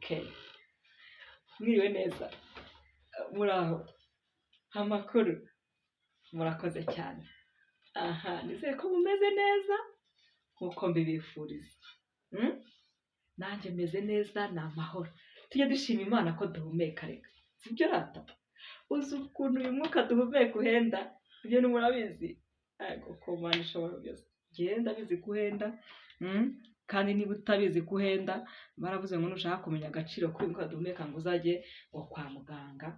Okay. Mwiriwe neza, muraho, amakuru? Murakoze cyane. Aha, nizere ko mumeze neza nk'uko mbibifuriza. Nanjye meze neza, ni amahoro. Tujye dushima Imana ko duhumeka reka. Sibyo rata? Uzi ukuntu uyu mwuka duhumeka uhenda? Ibyo murabizi? Ego ko Mana ishobora byose. Njyewe ndabizi ko uhenda, Kandi niba utabizi ko uhenda, baravuze ngo nushaka kumenya agaciro k'uyu mwuka duhumeka ngo uzajye ngo kwa muganga,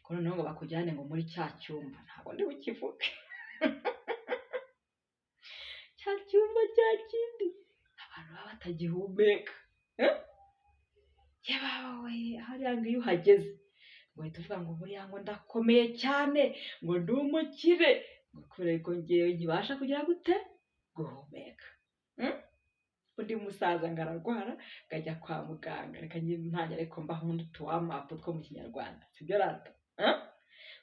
Ko noneho ngo bakujyane ngo muri cya cyumba. Ntabwo ndi bukivuge. Cya cyumba cya kindi abantu baba batagihumeka. Eh? Yebawe, hariya ngo iyo uhageze ngo uhita uvuga ngo buriya ngo ndakomeye cyane, ngo ndi umukire, ngo kubera ko ngewe nkibasha kugira gute? Guhumeka. Undi musaza ngo ararwara, ngo ajya kwa muganga. Reka ntange ariko mbaho utuwamapu two mu Kinyarwanda. Sibyo rata? Eh?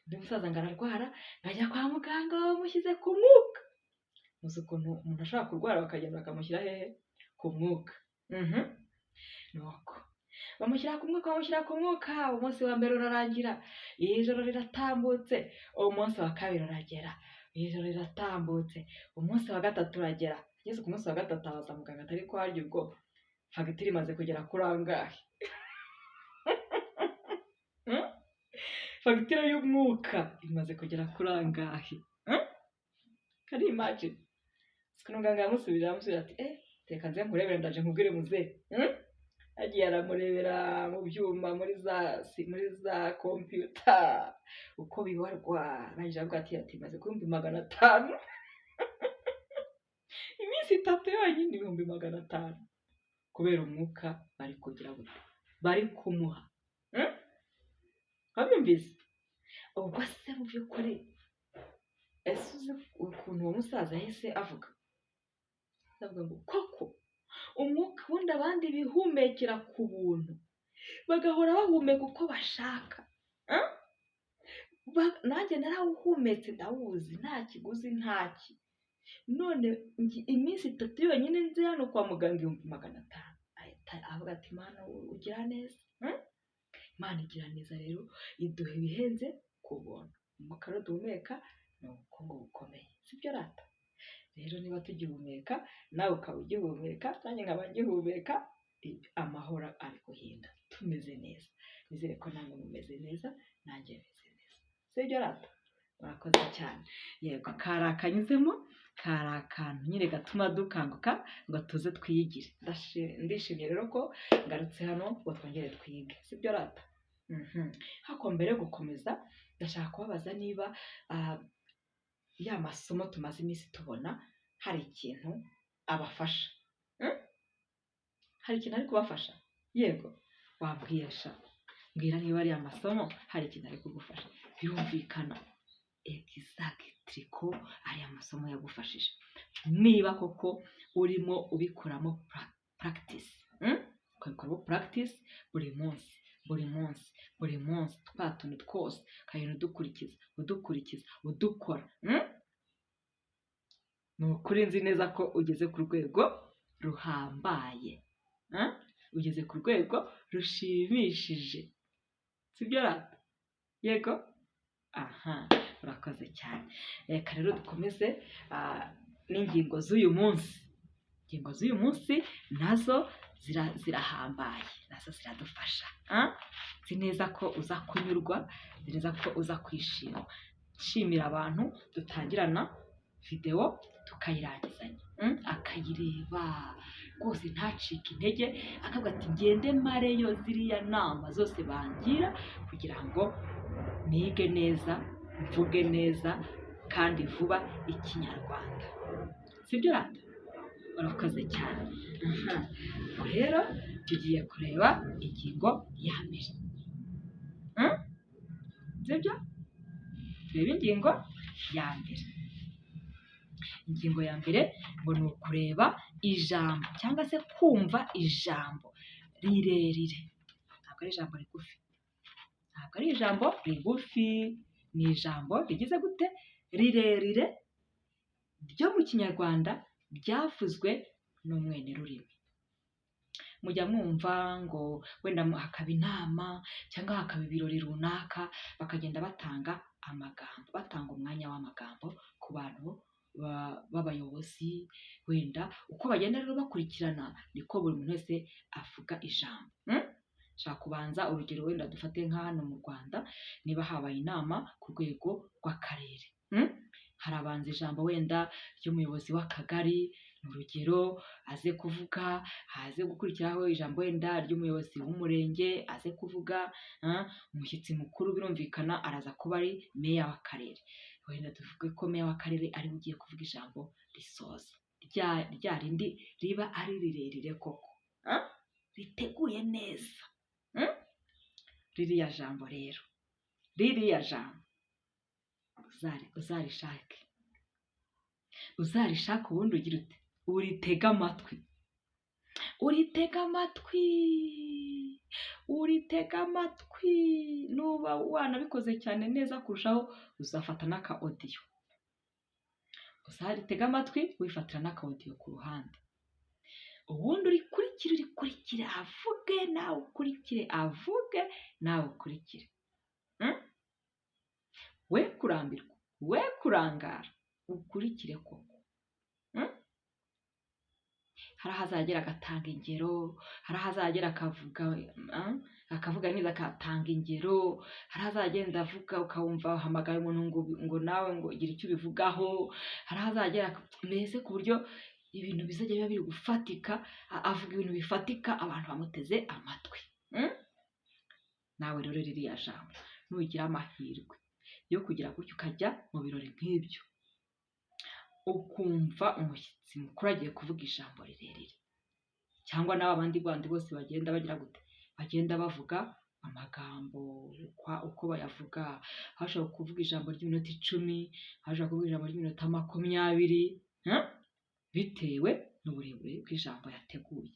Undi musaza ngo ararwara, ngo ajya kwa muganga, bamushyize ku mwuka. Muzi ukuntu umuntu ashobora kurwara bakagenda bakamushyira hehe? Ku mwuka. Nuko bamushyira ku mwuka, bamushyira ku mwuka, umunsi wa mbere urarangira, ijoro riratambutse, umunsi wa kabiri uragera, ijoro riratambutse, umunsi wa gatatu uragera. Ageze ku munsi wa gatatu abaza muganga ati: "Ariko harya ubwo fagitire imaze kugera kuri angahe?" Fagitire y'umwuka imaze kugera kuri angahe? Can you imagine? Siko muganga yamusubije, aramusubiza ati: "Eh, reka nze nkurebere, ndaje nkubwire muzehe." Agiye aramurebera mu byuma, muri za computer uko bibarwa, arangije aravuga ati: "Maze ku 500,000." Iminsi 3 yonyine, 500,000, kubera umwuka bari kugira gute? Bari kumuha. Wabyumvise? Ubwo se mu by'ukuri, ese uzi ukuntu uwo musaza yahise avuga? Avuga ngo koko umwuka wundi abandi bihumekera ku buntu, bagahora bahumeka uko bashaka, Ah? Nanjye narawuhumetse, ndawuzi, nta kiguzi, ntaki. None iminsi 3 yonyine nzi hano kwa muganga, 500,000. Ahita avuga ati: "Mana ugira neza." Imana igira neza rero, iduha ibihenze ku buntu. Umwuka rero duhumeka ni ubukungu bukomeye, sibyo rata? Rero niba tugihumeka, nawe ukaba ugihumeka, nanjye nkaba ngihumeka, amahoro ari guhinda, tumeze neza. Nizere ko namwe mumeze neza, nanjye meze neza, sibyo rata? Murakoze cyane. Yego, kari akanyuzemo, kari akantu nyine gatuma dukanguka ngo tuze twiyigire. Ndishimye rero ko ngarutse hano ngo twongere twige, sibyo rata? Ariko mbere yo gukomeza, ndashaka kubabaza niba ya masomo tumaze iminsi tubona hari ikintu abafasha. Hari ikintu ari kubafasha? Yego, wambwiye sha, mbwira niba ari amasomo hari ikintu ari kugufasha. Birumvikana, exactly, ko ari amasomo yagufashije niba koko urimo ubikoramo practice, Ukabikoramo practice buri munsi, buri munsi, buri munsi, twa tuntu twose ukagenda udukurikiza, udukurikiza, udukora, Ni ukuri nzi neza ko ugeze ku rwego ruhambaye, Ugeze ku rwego rushimishije, sibyo rata? Yego, aha, urakoze cyane. Reka rero dukomeze n'ingingo z'uyu munsi. Ingingo z'uyu munsi nazo zirahambaye, nazo ziradufasha. Nzi neza ko uza kunyurwa, nzi neza ko uza kwishima. Nshimira abantu dutangirana videwo tukayirangizanya, Akayireba rwose ntacike intege, akavuga ati: "Ngende mareyo ziriya nama zose bangira kugira ngo nige neza, mvuge neza kandi vuba Ikinyarwanda." Sibyo rata? Urakoze cyane. Aha. Ubwo rero tugiye kureba ingingo ya mbere. Sibyo? Turebe ingingo ya mbere. Ingingo ya mbere ngo ni ukureba ijambo cyangwa se kumva ijambo rirerire. Ntabwo ari ijambo rigufi. Ntabwo ari ijambo rigufi, ni ijambo rigize gute? Rirerire ryo mu Kinyarwanda ryavuzwe n'umwenerurimi. Mujya mwumva ngo wenda hakaba inama cyangwa hakaba ibirori runaka, bakagenda batanga amagambo, batanga umwanya w'amagambo ku bantu b'abayobozi. Wenda uko bagenda rero bakurikirana, niko buri muntu wese avuga ijambo. Nshaka kubanza urugero, wenda dufate nka hano mu Rwanda, niba habaye inama ku rwego rw'akarere, Harabanza ijambo wenda ry'umuyobozi w'akagari, ni urugero, aze kuvuga, haze gukurikiraho ijambo wenda ry'umuyobozi w'umurenge, aze kuvuga, umushyitsi mukuru birumvikana araza kuba ari meya w'akarere. Wenda tuvuge ko meya w'akarere ariwe ugiye kuvuga ijambo risoza, rya rindi riba ari rirerire koko, riteguye neza. Ririya jambo rero, ririya jambo uzarishake, uzarishake, ubundi ugira ute? Uritege amatwi, uritege amatwi, uritege amatwi. Nuba wanabikoze cyane neza kurushaho, uzafata n'aka audio, uzaritege amatwi wifatira n'aka audio ku ruhande, ubundi urikurikire, urikurikire, avuge nawe ukurikire, avuge nawe ukurikire. We kurambirwa, we kurangara, ukurikire koko. Hari aho azagera agatanga ingero, hari aho azagera akavuga, akavuga neza, agatanga ingero, hari aho azagenda avuga ukawumva ahamagaye umuntu ngo nawe ngo gira icyo ubivugaho, hari aho azagera mbese ku buryo ibintu bizajya biba biri gufatika, avuga ibintu bifatika, abantu bamuteze amatwi. Nawe rero ririya jambo, nugira amahirwe yo kugira gutyo ukajya mu birori nk'ibyo, ukumva umushyitsi mukuru agiye kuvuga ijambo rirerire, cyangwa n'aba bandi bandi bose bagenda bagira gute, bagenda bavuga amagambo uko bayavuga, hashobora kuvuga ijambo ry'iminota 10, hashobora kuvuga ijambo ry'iminota 20, bitewe n'uburebure bw'ijambo yateguye.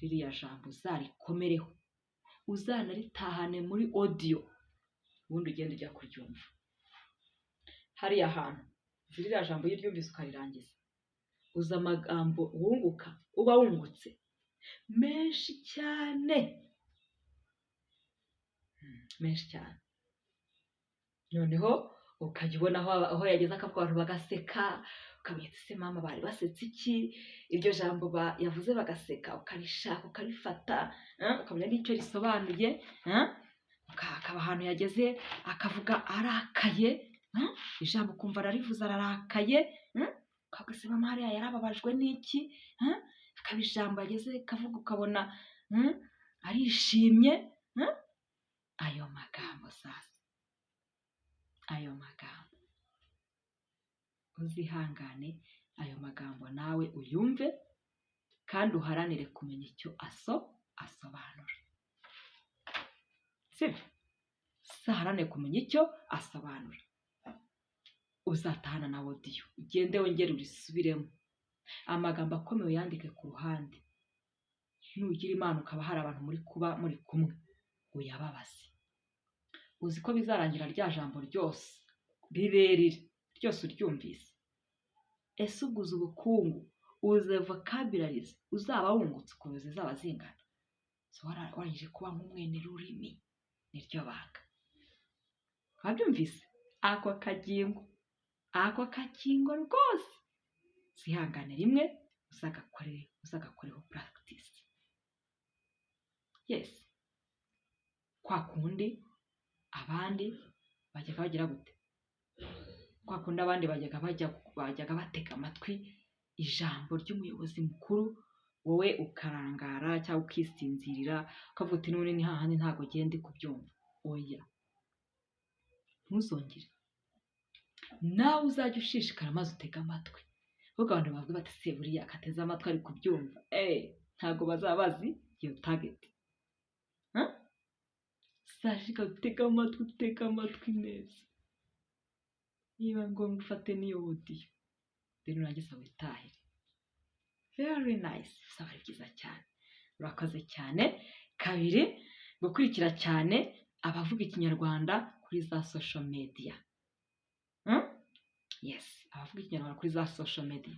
Ririya jambo uzarikomereho, uzanaritahane muri audio, ubundi ugende ujya kuryumva. Hariya hantu, ririya jambo iyo uryumvise ukarirangiza, uzi amagambo wunguka, uba wungutse menshi cyane, menshi cyane. Noneho ukajya ubona aho yageze akavuga abantu bagaseka, ukamenya ati: "Se mama bari basetse iki?" Iryo jambo yavuze bagaseka, ukarishaka, ukarifata, ukamenya n'icyo risobanuye. Hakaba ahantu yageze akavuga arakaye, ijambo ukumva ararivuze ararakaye, ukavuga: "Se mama hariya yarababajwe n'iki?" Hakaba ijambo yageze kavuga ukabona arishimye. Ayo magambo sasa, ayo magambo uzihangane, ayo magambo nawe uyumve kandi uharanire kumenya icyo asobanura, sibyo? Uzaharanire kumenya icyo asobanura, uzatahana na audio, ugende wongere urisubiremo, amagambo akomeye uyandike ku ruhande. Nugira Imana ukaba hari abantu muri kuba muri kumwe, uyababaze. Uzi ko bizarangira rya jambo ryose rirerire ryose uryumvise? Ese ubwo uzi ubukungu, uzi vocabularies uzaba wungutse ukuntu zizaba zingana? So warangije kuba nk'umwene rurimi, niryo banga. Wabyumvise ako kagingo? Ako kagingo rwose zihangane rimwe uzagakore, uzagakoreho practice. Yes, kwa kundi abandi bajyaga bagira gute, kwa kundi abandi bajyaga bajya, bajyaga batega amatwi ijambo ry'umuyobozi mukuru, wowe ukarangara cyangwa ukisinzirira, ukavuga uti: "N'ubundi ni hahandi, ntabwo ngenda kubyumva." Oya, ntuzongere. Nawe uzajya ushishikara maze utege amatwi, ahubwo abantu bavuga bati: "Se buriya kateze amatwi ari kubyumva?" Ntabwo bazaba bazi iyo target. Uzashishikare utege amatwi, utege amatwi neza, niba ngombwa ufate n'iyo audio, rero nurangiza witahire. Very nice, bizaba ari byiza cyane. Urakoze cyane. Kabiri, gukurikira cyane abavuga Ikinyarwanda kuri za social media. Yes, abavuga Ikinyarwanda kuri za social media,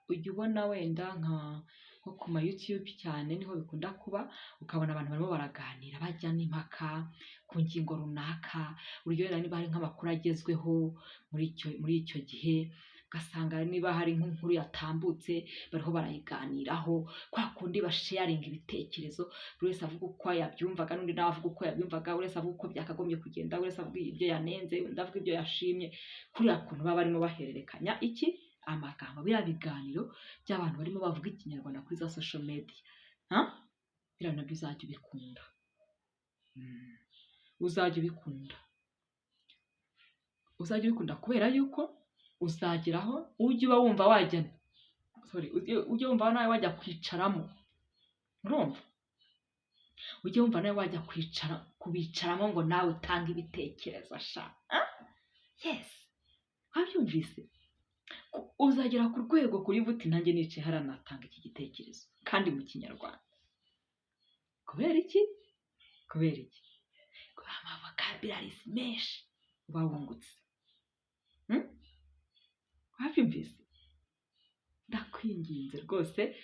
ujya ubona wenda nka Nko ku ma YouTube cyane niho bikunda kuba, ukabona abantu barimo baraganira, bajya n'impaka ku ngingo runaka. Urugero, wenda niba hari nk'amakuru agezweho muri icyo gihe, ugasanga niba hari nk'inkuru yatambutse, bariho barayiganiraho, kwa kundi basharinga ibitekerezo, buri wese avuga uko yabyumvaga, n'undi nawe avuga uko yabyumvaga, buri wese avuga uko byakagombye kugenda, buri wese avuga ibyo yanenze, undi avuga ibyo yashimye, kuriya kuntu baba barimo bahererekanya iki? Amagambo. Biriya biganiro by'abantu barimo bavuga Ikinyarwanda kuri za social media, ha? Biriya nabyo uzajya ubikunda. Uzajya ubikunda, uzajya ubikunda, kubera yuko uzageraho ujye uba wumva wajya, sorry, ujye wumva nawe wajya kwicaramo. Urumva, ujye wumva nawe wajya kwicara kubicaramo ngo nawe utange ibitekerezo sha. Ah? Yes, wabyumvise? Uzagera ku rwego kuri buti nanjye nicaye hariya natanga iki gitekerezo kandi mu Kinyarwanda. Kubera iki? Kubera iki? Kubera amavocabularies menshi uba wungutse. Wabyumvise? Ndakwinginze rwose,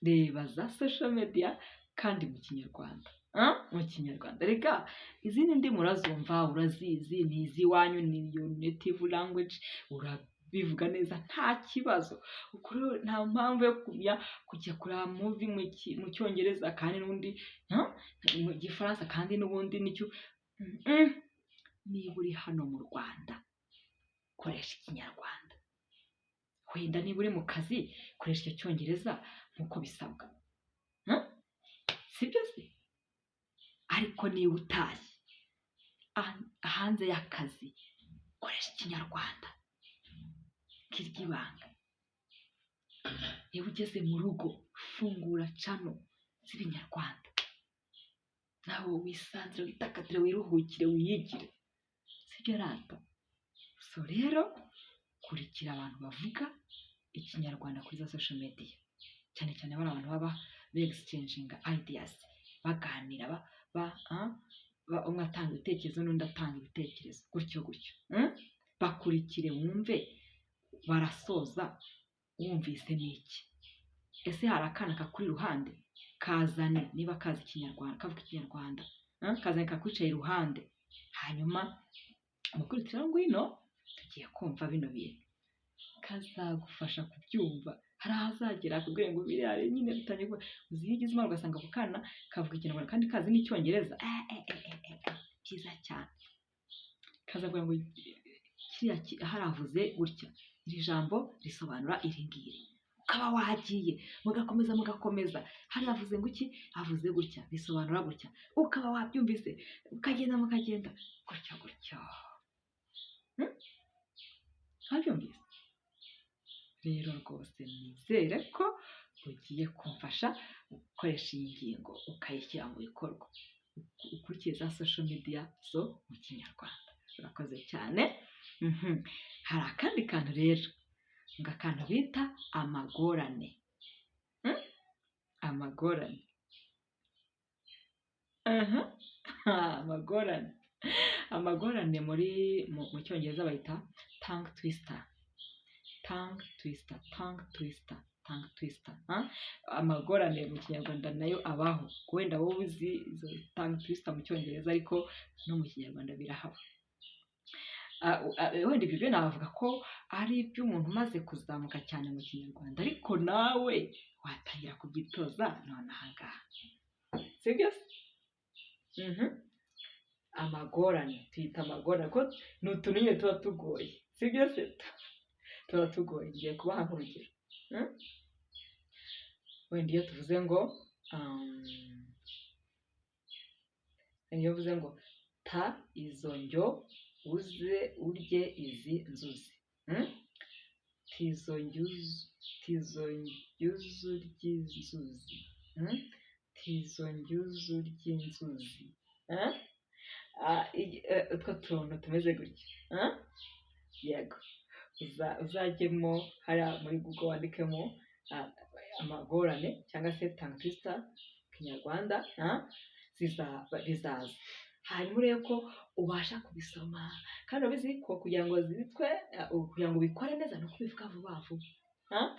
reba za social media kandi mu Kinyarwanda. Ah? Mu Kinyarwanda. Rega izindi ndimi urazumva, urazizi, ni iz'iwanyu, ni your native language, urabivuga neza, nta kibazo. Ubwo rero nta mpamvu yo kujya kureba movie mu Cyongereza kandi n'ubundi, ah, mu Gifaransa kandi n'ubundi nicyo. Niba uri hano mu Rwanda, koresha Ikinyarwanda. Wenda niba uri mu kazi, koresha icyo Cyongereza nk'uko bisabwa. Sibyo se? Ariko niba utashye hanze y'akazi, koresha Ikinyarwanda. Ngiryo ibanga. Niba ugeze mu rugo, fungura channel z'Ibinyarwanda, nawe wisanzure, witakatire, wiruhukire, wiyigire. Sibyo rata? So rero kurikira abantu bavuga Ikinyarwanda kuri za social media, cyane cyane bari abantu baba be-exchanginga ideas, baganira, umwe atanga ibitekerezo n'undi atanga ibitekerezo, gutyo gutyo. Bakurikire wumve barasoza wumvise n'iki. Ese hari akana kakuri iruhande? Kazane niba kazi Ikinyarwanda, kavuga Ikinyarwanda, kazane kakwicaye iruhande, hanyuma mukurikiraho, ngwino tugiye kumva bino bintu. Kazagufasha kubyumva. Hari ahazagera akubwire ngo biriya nyine bitangiye kuba. Uzi iyo ugize Imana ugasanga ako kana kavuga Ikinyarwanda kandi kazi n'Icyongereza, byiza cyane. Kazakubwira ngo kiriya haravuze gutya, iri jambo risobanura iri ngiri, ukaba wagiye, mugakomeza mugakomeza, hariya avuze ngo iki, avuze gutya, bisobanura gutya, ukaba wabyumvise, ukagenda mukagenda gutya gutya. Wabyumvise? Rero rwose nizere ko ugiye kumfasha gukoresha iyi ngingo, ukayishyira mu bikorwa, ukurikiye za social media zo mu Kinyarwanda. Urakoze cyane. Hari akandi kantu rero, ngo akantu bita amagorane. Amagorane. Aha. Amagorane. Amagorane muri mu Cyongereza bayita tongue twister. Tongue twister, tongue twister, tongue twister. Amagorane mu Kinyarwanda nayo abaho. Wenda wowe uzi izo tongue twister mu Cyongereza, ariko no mu Kinyarwanda birahaba. Wenda ibyo byo navuga ko ari iby'umuntu umaze kuzamuka cyane mu Kinyarwanda, ariko nawe watangira kubyitoza none aha ngaha. Sibyo se? Amagorane, tuyita amagorane kuko ni utuntu nyine tuba tugoye. Sibyo se? Tuba tugoye. Ngiye kubaha nk'urugero. Wenda iyo tuvuze ngo iyo uvuze ngo ta izo njyo uze urye izi nzuzi. Tizo ngyuzu ry'inzuzi. Tizo ngyuzu ry'inzuzi. Utwo tuntu tumeze gutya. Yego. Uzajyemo hariya muri Google, wandikemo amagorane cyangwa se tongue twister Kinyarwanda, bizaza. Hanyuma urebe ko ubasha kubisoma. Kandi urabizi ko kugira ngo zitwe, kugira ngo ubikore neza, ni uko ubivuga vuba vuba.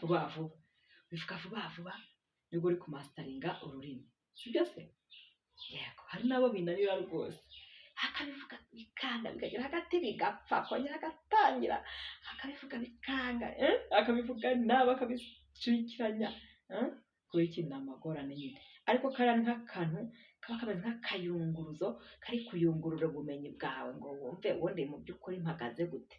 Vuba vuba. Ubivuga vuba vuba. Nibwo uri kumasteringa ururimi, sibyo se? Yego, hari n'abo binanira rwose, akabivuga bikanga, bikagera hagati bigapfa, akongera agatangira akabivuga bikanga, akabivuga nabi, akabicurikiranya. Kubera iki? Ni amagorane nyine. Ariko kariya ni nk'akantu kaba kameze nk'akayunguruzo kari kuyungurura ubumenyi bwawe ngo wumve ubundi mu by'ukuri mpagaze gute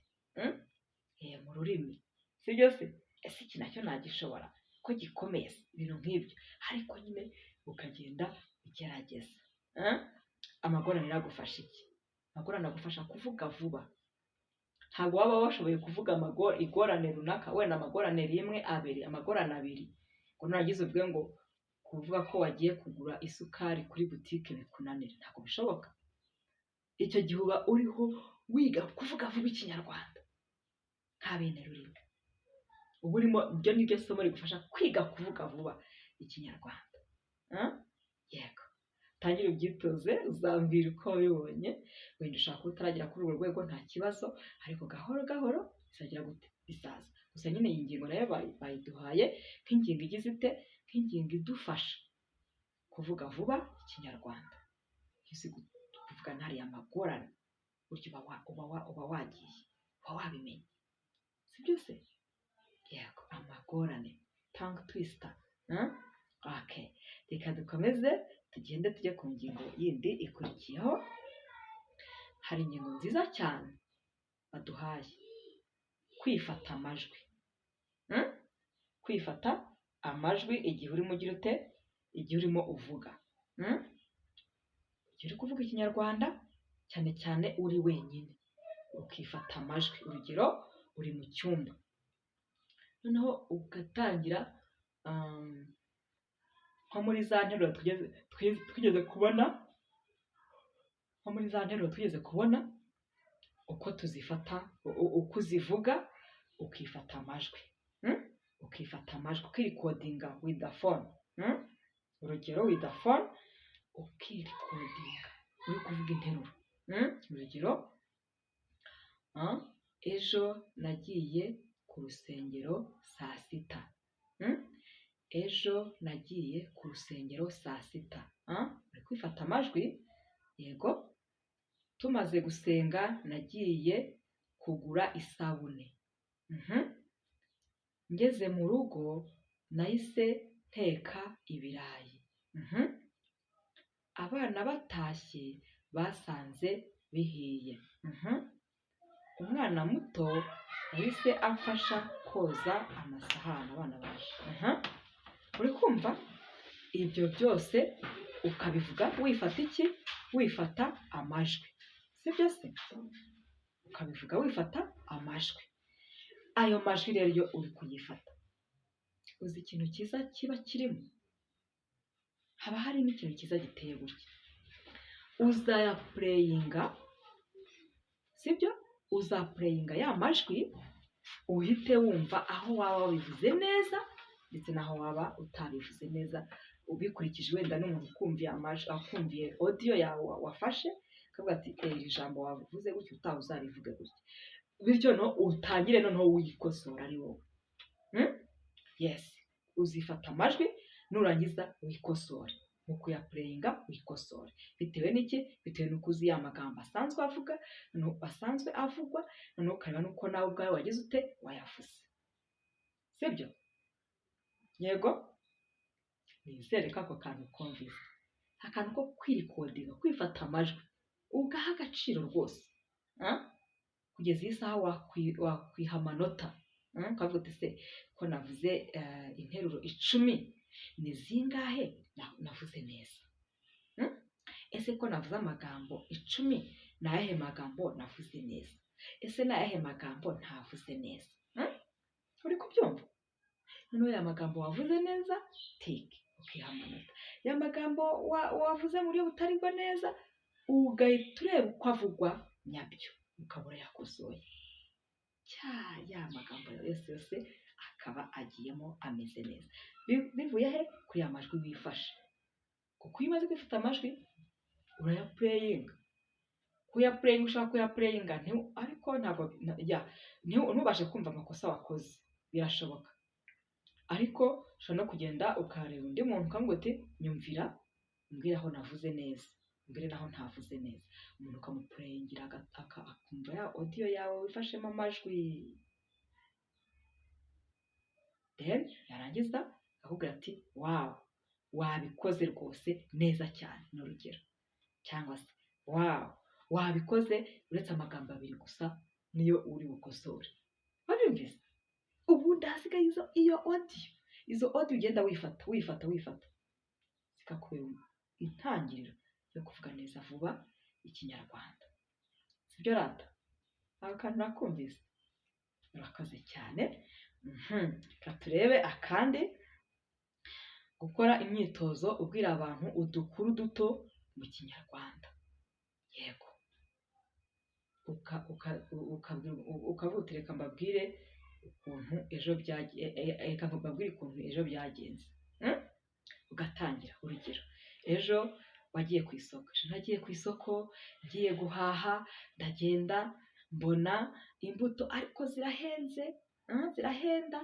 mu rurimi, sibyo se? Ese iki nacyo nagishobora ko gikomeye se? Ibintu nk'ibyo. Ariko nyine ukagenda ugerageza. Amagorane agufasha iki? Amagorane agufasha kuvuga vuba. Ntabwo waba washoboye kuvuga igorane runaka, wenda amagorane rimwe, abiri, amagorane abiri, ngo nurangiza uvuge ngo kuvuga ko wagiye kugura isukari kuri butike bikunanira. Ntabwo bishoboka. Icyo gihe uba uriho wiga kuvuga vuba Ikinyarwanda nka bene rurimi. Uba urimo, ibyo ni ryo somo rigufasha kwiga kuvuga vuba Ikinyarwanda. Yego, tangire ubyitoze, uzambwira uko wabibonye. Wenda ushobora kuba utaragera kuri urwo rwego, nta kibazo, ariko gahoro gahoro bizagira gute? Bizaza. Gusa nyine iyi ngingo nayo bayiduhaye nk'ingingo igize ite? Nk'ingingo idufasha kuvuga vuba Ikinyarwanda. Iyo uzi kuvuga ntariya magorane, burya uba wagiye, uba wabimenye, si byo se? Yego, amagorane, tongue twister. Okay, reka dukomeze tugende tujye ku ngingo yindi ikurikiyeho. Hari ingingo nziza cyane baduhaye: kwifata amajwi. Kwifata amajwi igihe urimo ugira ute? Igihe urimo uvuga. Igihe uri kuvuga Ikinyarwanda, cyane cyane uri wenyine, ukifata amajwi. Urugero, uri mu cyumba, noneho ugatangira nko muri za nteruro twigeze kubona, nko muri za nteruro twigeze kubona uko tuzifata, uko uzivuga, ukifata amajwi. Ukifata amajwi, ukirecordinga with the phone. Urugero, with the phone ukirecordinga uri kuvuga interuro. Urugero, ejo nagiye ku rusengero saa sita. Ejo nagiye ku rusengero saa sita. Uri kwifata amajwi, yego. Tumaze gusenga nagiye kugura isabune. Ngeze mu rugo nahise nteka ibirayi. Abana batashye basanze bihiye. Umwana muto yahise amfasha koza amasahani abana baje. Uri kumva? Ibyo byose ukabivuga wifata iki? Wifata amajwi. Sibyo se? Ukabivuga wifata amajwi. Ayo majwi rero iyo uri kuyifata, uzi ikintu cyiza kiba kirimo? Haba harimo ikintu cyiza giteye gutya: uzayaplayinga, sibyo? Uzaplayinga ya majwi, uhite wumva aho waba wabivuze neza ndetse n'aho waba utabivuze neza, ubikurikije wenda n'umuntu ukumviye amajwi, akumviye audio yawe wafashe, akavuga ati: "Iri jambo wavuze gutya, utaha uzarivuge gutya." Bityo no utangire noneho wikosora ari wowe. Yes, uzifata amajwi, nurangiza wikosore mu kuyaplayinga, wikosore bitewe n'iki? Bitewe n'uko uzi ya magambo asanzwe avuga, asanzwe avugwa, noneho ukareba n'uko nawe ubwawe wagize ute? Wayavuze, sibyo? Yego, nizere ko ako kantu kumvise, akantu ko kwirecordinga, kwifata amajwi, ugaha agaciro rwose. Kugeza iyi saha wakwiha amanota, ukavuga uti: "Se ko navuze interuro 10, ni zingahe navuze neza? Ese ko navuze amagambo 10, ni ayahe magambo navuze neza? Ese ni ayahe magambo ntavuze neza?" Uri kubyumva? Noneho ya magambo wavuze neza, tick, ukiha amanota. Ya magambo wavuze mu buryo butari bwo neza, ugahita ureba uko avugwa nyabyo, ukaba urayakosoye. Cya ya magambo yawe yose yose akaba agiyemo ameze neza. Bivuye he? Kuri ya majwi wifashe. Kuko iyo umaze kwifata amajwi urayaplayinga. Kuyaplayinga, ushaka kuyaplayinga, ariko ntabwo ntubashe kumva amakosa wakoze, birashoboka. Ariko ushobora no kugenda ukareba undi muntu ukamubwira uti: "Nyumvira, umbwire aho navuze neza, umbwire n'aho ntavuze neza." Umuntu ukamuplayingira akumva ya audio yawe wifashemo amajwi, then yarangiza akakubwira ati: "Wow, wabikoze rwose neza cyane," ni urugero, cyangwa se: "Wow, wabikoze, uretse amagambo abiri gusa niyo uri bukosore." Wabyumvise? Ubundi hasigaye izo iyo audio, izo audio ugenda wifata, wifata, wifata, zikakubera intangiriro yo kuvuga neza vuba Ikinyarwanda. Sibyo rata? Ako kantu urakumvise? Urakoze cyane. Reka turebe akandi: gukora imyitozo ubwira abantu udukuru duto mu Kinyarwanda. Yego, ukavuga uti: "Reka mbabwire ukuntu ejo byagiye, reka mbabwire ukuntu ejo byagenze." Ugatangira, urugero, ejo wagiye ku isoko. "Ejo nagiye ku isoko ngiye guhaha, ndagenda mbona imbuto ariko zirahenze, zirahenda.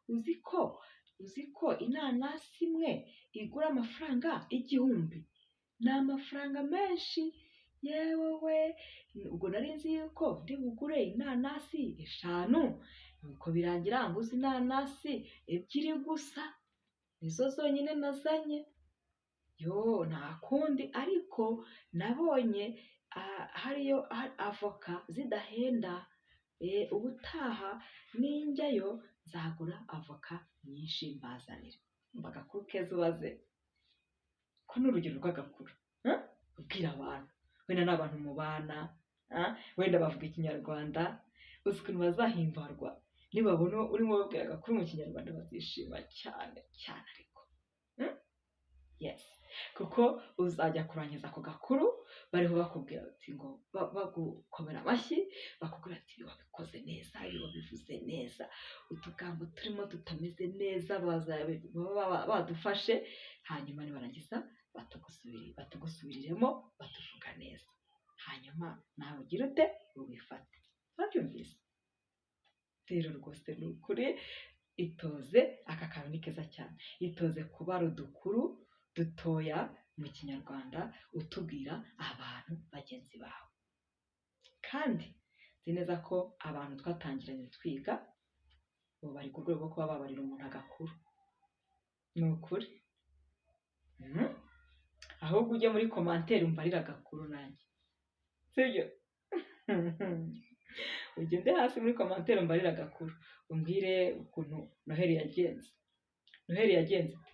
Uzi ko inanasi imwe igura amafaranga 1000? Ni amafaranga menshi. Yewe we, ubwo nari nzi yuko ndi bugure inanasi 5, nuko birangira nguze inanasi 2 gusa, nizo zonyine nazanye. Yo, nta kundi, ariko nabonye hariyo avoka zidahenda. Ubutaha ninjyayo nzagura avoka nyinshi mbazanire." Umva agakuru keza ubaze ko ni urugero rw'agakuru ubwira abantu, wenda ni abantu mubana, wenda bavuga Ikinyarwanda. Uzi ukuntu bazahimbarwa nibabona urimo ubabwira agakuru mu Kinyarwanda? Bazishima cyane cyane. Ariko yes, kuko uzajya kurangiza ako gakuru bariho bakubwira bati ngo bagukomera amashyi, bakubwira ati: "Wabikoze neza, ibi wabivuze neza, utugambo turimo tutameze neza baba badufashe, hanyuma nibarangiza batugusubiriremo batuvuga neza, hanyuma nawe ugire ute? Ubifate." Wabyumvise rero? Rwose ni ukuri, itoze aka kantu, ni keza cyane. Itoze kubara udukuru dutoya mu Kinyarwanda utubwira abantu bagenzi bawe. Kandi nzi neza ko abantu twatangiranye twiga ubu bari ku rwego rwo kuba babarira umuntu agakuru, ni ukuri. Ahubwo ujye muri commentaire umbarire agakuru nanjye, sibyo? Ugende hasi muri commentaire umbarire agakuru, umbwire ukuntu Noheli yagenze. Noheli yagenze ite?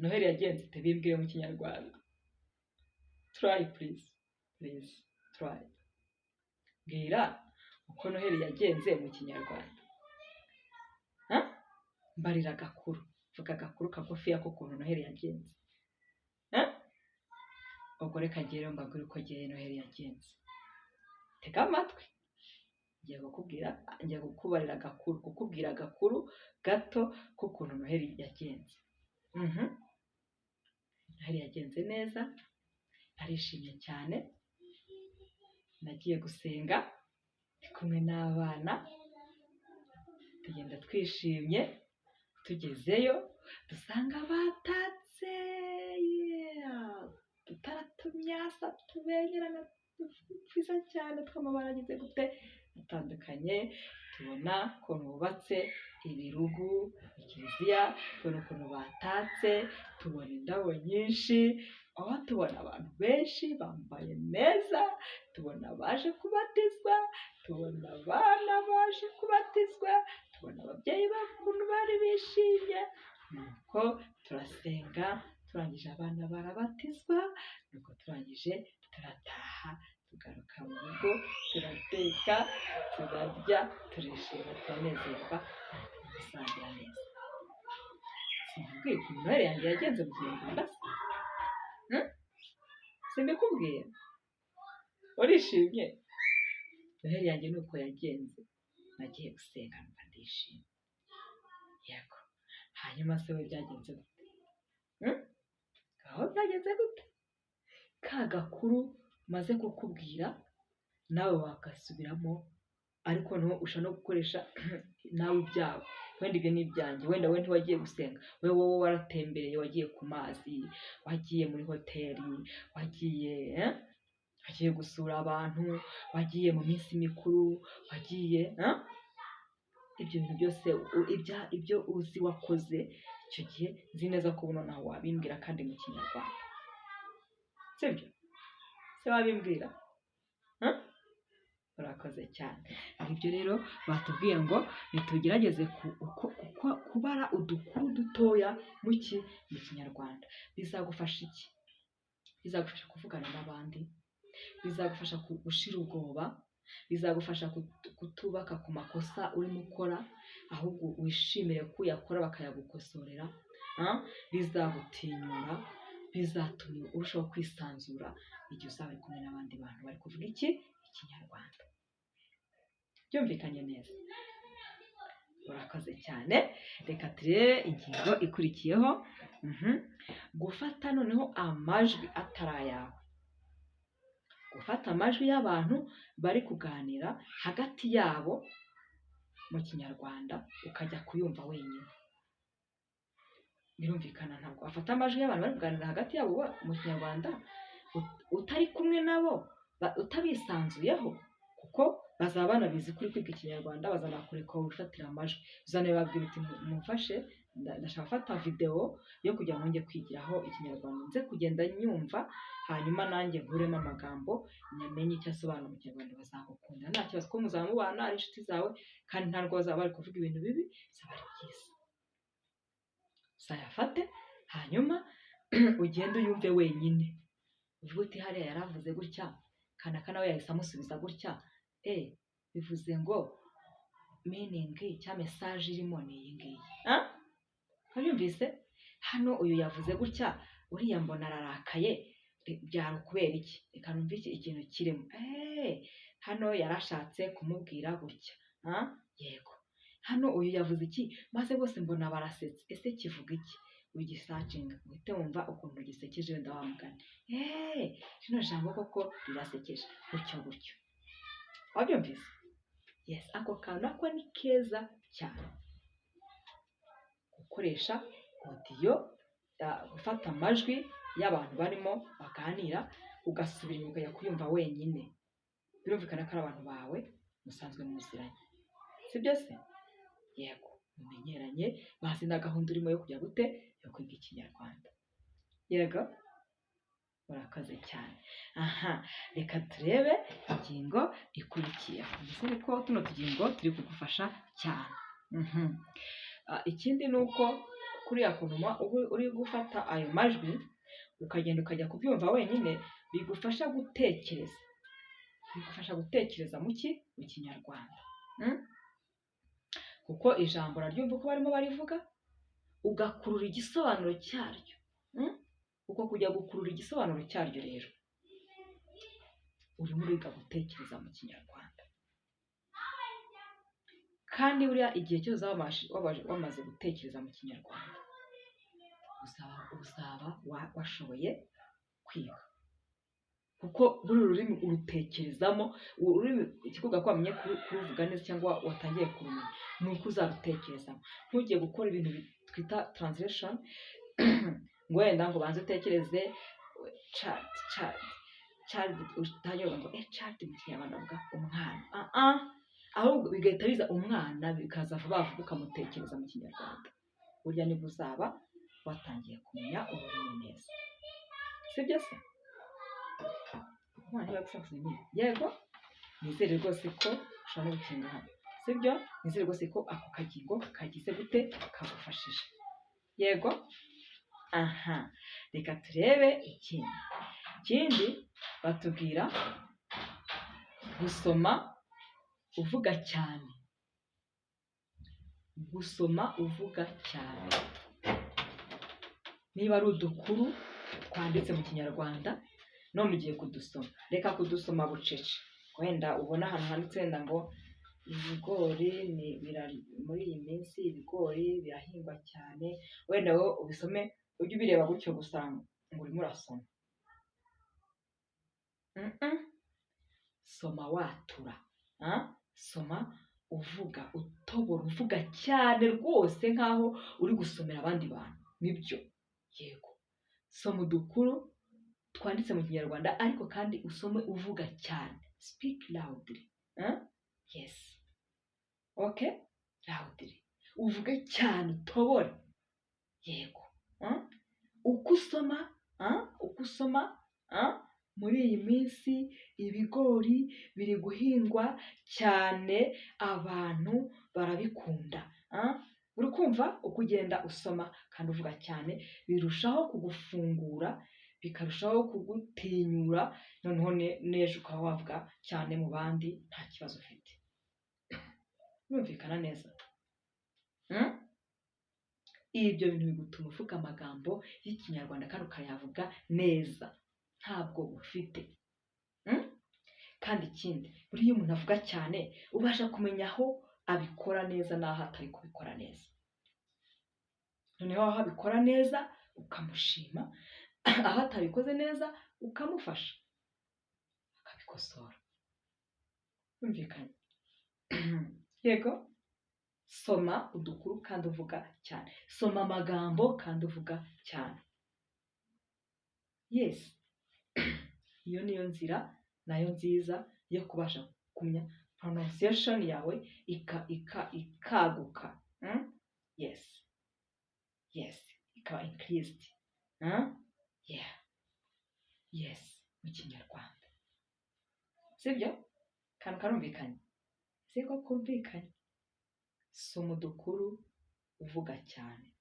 Noheli yagenze ite? Bimbwire mu Kinyarwanda. Try, please, please try. Mbwira uko Noheli yagenze mu Kinyarwanda. Mbarira agakuru, vuga agakuru kagufiya k'ukuntu Noheli yagenze. Ubwo reka ngere mbabwire uko ngewe Noheli yagenze. Tega amatwi, ngiye kukubwira, ngiye kukubarira agakuru, kukubwira agakuru gato k'ukuntu Noheli yagenze. Noheli yagenze neza, narishimye cyane. Nagiye gusenga ndi kumwe n'abana, tugenda twishimye. Tugezeyo dusanga batatse udutara tumyasa tubengerana twiza cyane tw'amabara agize gute? Atandukanye. Tubona ukuntu bubatse ibirugu mu kiliziya, tubona ukuntu batatse, tubona indabo nyinshi, aho tubona abantu benshi bambaye neza, tubona abaje kubatizwa, tubona abana baje kubatizwa, tubona ababyeyi babo ukuntu bari bishimye. Nuko turasenga, turangije abana barabatizwa, nuko turangije turataha, tugaruka mu rugo, turateka, turarya, turishima, turanezerwa, dusangira neza. Sinkubwiye ukuntu Noheli yanjye yagenze mu Kinyarwanda se? Simbikubwiye? Urishimye? Noheli yanjye ni uko yagenze, nagiye gusenga numva ndishimye. Yego, hanyuma se we byagenze gute? Aho byagenze gute? Ka gakuru maze kukubwira nawe wagasubiramo. Ariko noneho ushobora no gukoresha nawe ibyawe. Wenda ibyo ni ibyanjye, wenda we ntiwagiye gusenga, wowe waratembereye, wagiye ku mazi, wagiye muri hoteli, wagiye gusura abantu, wagiye mu minsi mikuru, wagiye ibyo bintu byose, ibyo uzi wakoze icyo gihe. Nzi neza ko buno nawe wabimbwira kandi mu Kinyarwanda, sibyo se? Wabimbwira? Urakoze cyane. Ibyo rero batubwiye ngo nitugerageze kubara udukuru dutoya mu Kinyarwanda. Bizagufasha iki? Bizagufasha kuvugana n'abandi, bizagufasha gushira ubwoba, bizagufasha kutubaka ku makosa urimo ukora, ahubwo wishimire ko uyakora bakayagukosorera. Bizagutinyura, bizatuma urushaho kwisanzura igihe uzaba uri kumwe n'abandi bantu bari kuvuga iki? Ikinyarwanda. Byumvikanye neza? Urakoze cyane. Reka turebe ingingo ikurikiyeho. Gufata noneho amajwi atari ayawe, gufata amajwi y'abantu bari kuganira hagati yabo mu Kinyarwanda, ukajya kuyumva wenyine. Birumvikana, ntabwo wafata amajwi y'abantu bari kuganira hagati yabo mu Kinyarwanda utari kumwe nabo, utabisanzuyeho, kuko bazaba banabizi ko uri kwiga Ikinyarwanda, bazanakureka wifatira amajwi. Uzanababwira uti: "Mumfashe, ndashaka gufata videwo yo kugira ngo njye kwigiraho Ikinyarwanda, nze kugenda nyumva, hanyuma nanjye nkuremo amagambo, nyamenye icyo asobanura mu Kinyarwanda." Bazagukunda, nta kibazo, ko muzaba mubana ari inshuti zawe, kandi ntabwo bazaba bari kuvuga ibintu bibi, bizaba ari byiza. Uzayafate, hanyuma ugende uyumve wenyine, uvuge uti: "Hariya yaravuze gutya, kanaka nawe yahise amusubiza gutya, bivuze ngo meaning cyangwa message irimo ni iyi ngiyi." Wabyumvise? Hano uyu yavuze gutya, uriya mbona ararakaye, byari ukubera iki? Reka numve ikintu kirimo. Hano yarashatse kumubwira gutya. Yego, hano uyu yavuze iki, maze bose mbona barasetse, ese kivuga iki? Ugisearchinga, uhite wumva ukuntu gisekeje. Wenda wa mugani, rino jambo koko rirasekeje, gutyo gutyo. Wabyumvise? Yes, ako kantu nako ni keza cyane, gukoresha audio, gufata amajwi y'abantu barimo baganira, ugasubira inyuma ukajya kuyumva wenyine. Birumvikana ko ari abantu bawe musanzwe muziranye, sibyo se? Yego, mumenyeranye, bazi na gahunda urimo yo kujya gute, yo kwiga Ikinyarwanda. Yego, urakoze cyane. Aha, reka turebe ingingo ikurikiyeho. Nizere ko tuno tugingo turi kugufasha cyane. Ikindi ni uko kuriya kuntu uba uri gufata ayo majwi, ukagenda ukajya kubyumva wenyine, bigufasha gutekereza, bigufasha gutekereza mu Kinyarwanda. Kuko ijambo uraryumva uko barimo barivuga, ugakurura igisobanuro cyaryo. Uko kujya gukurura igisobanuro cyaryo rero, urimo uriga gutekereza mu Kinyarwanda. Kandi buriya igihe cyose wamaze gutekereza mu Kinyarwanda, uzaba washoboye kwiga, kuko buri rurimi urutekerezamo. Ururimi, ikikubwira ko wamenye kuruvuga neza cyangwa watangiye kurumenya, ni uko uzarutekerezamo. Ntujye gukora ibintu twita translation ngo wenda ngo ubanze utekereze child, child, child, utangire ngo child mu Kinyarwanda avuga umwana. Ah, ahubwo bigahita biza umwana, bikaza vuba vuba, ukamutekereza mu Kinyarwanda. Burya nibwo uzaba watangiye kumenya ururimi neza, sibyo se? Umwana niba gusakuza nyine. Yego, nizere rwose ko ushobora no gukinga hano, sibyo? Nizere rwose ko ako kagingo kagize gute? Kagufashije. Yego. Aha, reka turebe ikindi. Ikindi batubwira gusoma uvuga cyane, gusoma uvuga cyane. Niba ari udukuru twanditse mu Kinyarwanda, none ugiye kudusoma, reka kudusoma bucece. Wenda ubona ahantu handitse wenda ngo ibigori ni muri iyi minsi ibigori birahingwa cyane, wenda wowe ubisome, ujye ubireba gutyo gusa ngo urimo urasoma. Soma watura. Soma uvuga, utobora, uvuga cyane rwose nkaho uri gusomera abandi bantu. Nibyo, yego. Soma udukuru twanditse mu Kinyarwanda, ariko kandi usome uvuga cyane. Speak loudly. Yes, okay, loudly, uvuge cyane, utobore. Yego. Uko usoma, uko usoma, muri iyi minsi ibigori biri guhingwa cyane, abantu barabikunda. Uri kumva uko ugenda usoma kandi uvuga cyane, birushaho kugufungura, bikarushaho kugutinyura, noneho n'ejo ukaba wavuga cyane mu bandi nta kibazo ufite. Birumvikana neza? Ibyo bintu bigutuma uvuga amagambo y'Ikinyarwanda kandi ukayavuga neza, ntabwo ufite. Kandi ikindi, buriya iyo umuntu avuga cyane ubasha kumenya aho abikora neza n'aho atari kubikora neza. Noneho aho abikora neza ukamushima, aho atabikoze neza ukamufasha akabikosora. Birumvikanye? Yego. Soma udukuru kandi uvuga cyane, soma amagambo kandi uvuga cyane. Yes, iyo niyo nzira nayo nziza yo kubasha kumenya pronunciation yawe ikaguka. Yes, ikaba increased. Yeah, yes, mu Kinyarwanda. Sibyo? Akantu karumvikanye? Siko kumvikanye? Soma udukuru uvuga cyane,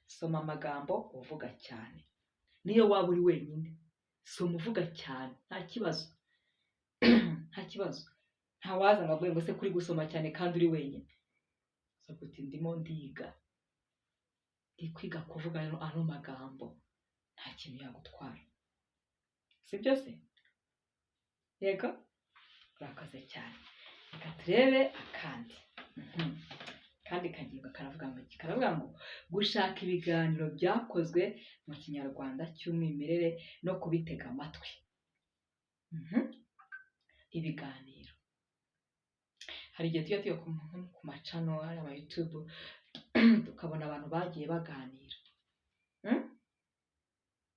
soma amagambo uvuga cyane. Niyo waba uri wenyine, soma uvuga cyane, nta kibazo, nta kibazo. Ntawaza ngo avuge ngo se kuri gusoma cyane kandi uri wenyine. Uzavuga uti ndimo ndiga, ndi kwiga kuvuga ano magambo, nta kintu yagutwara. Sibyo se? Yego, urakoze cyane. Reka turebe akandi. Kandi kagingo karavuga ngo iki? Karavuga ngo gushaka ibiganiro byakozwe mu Kinyarwanda cy'umwimerere no kubitega amatwi. Ibiganiro, hari igihe tujya tujya ku ma channel, hari ama YouTube, tukabona abantu bagiye baganira.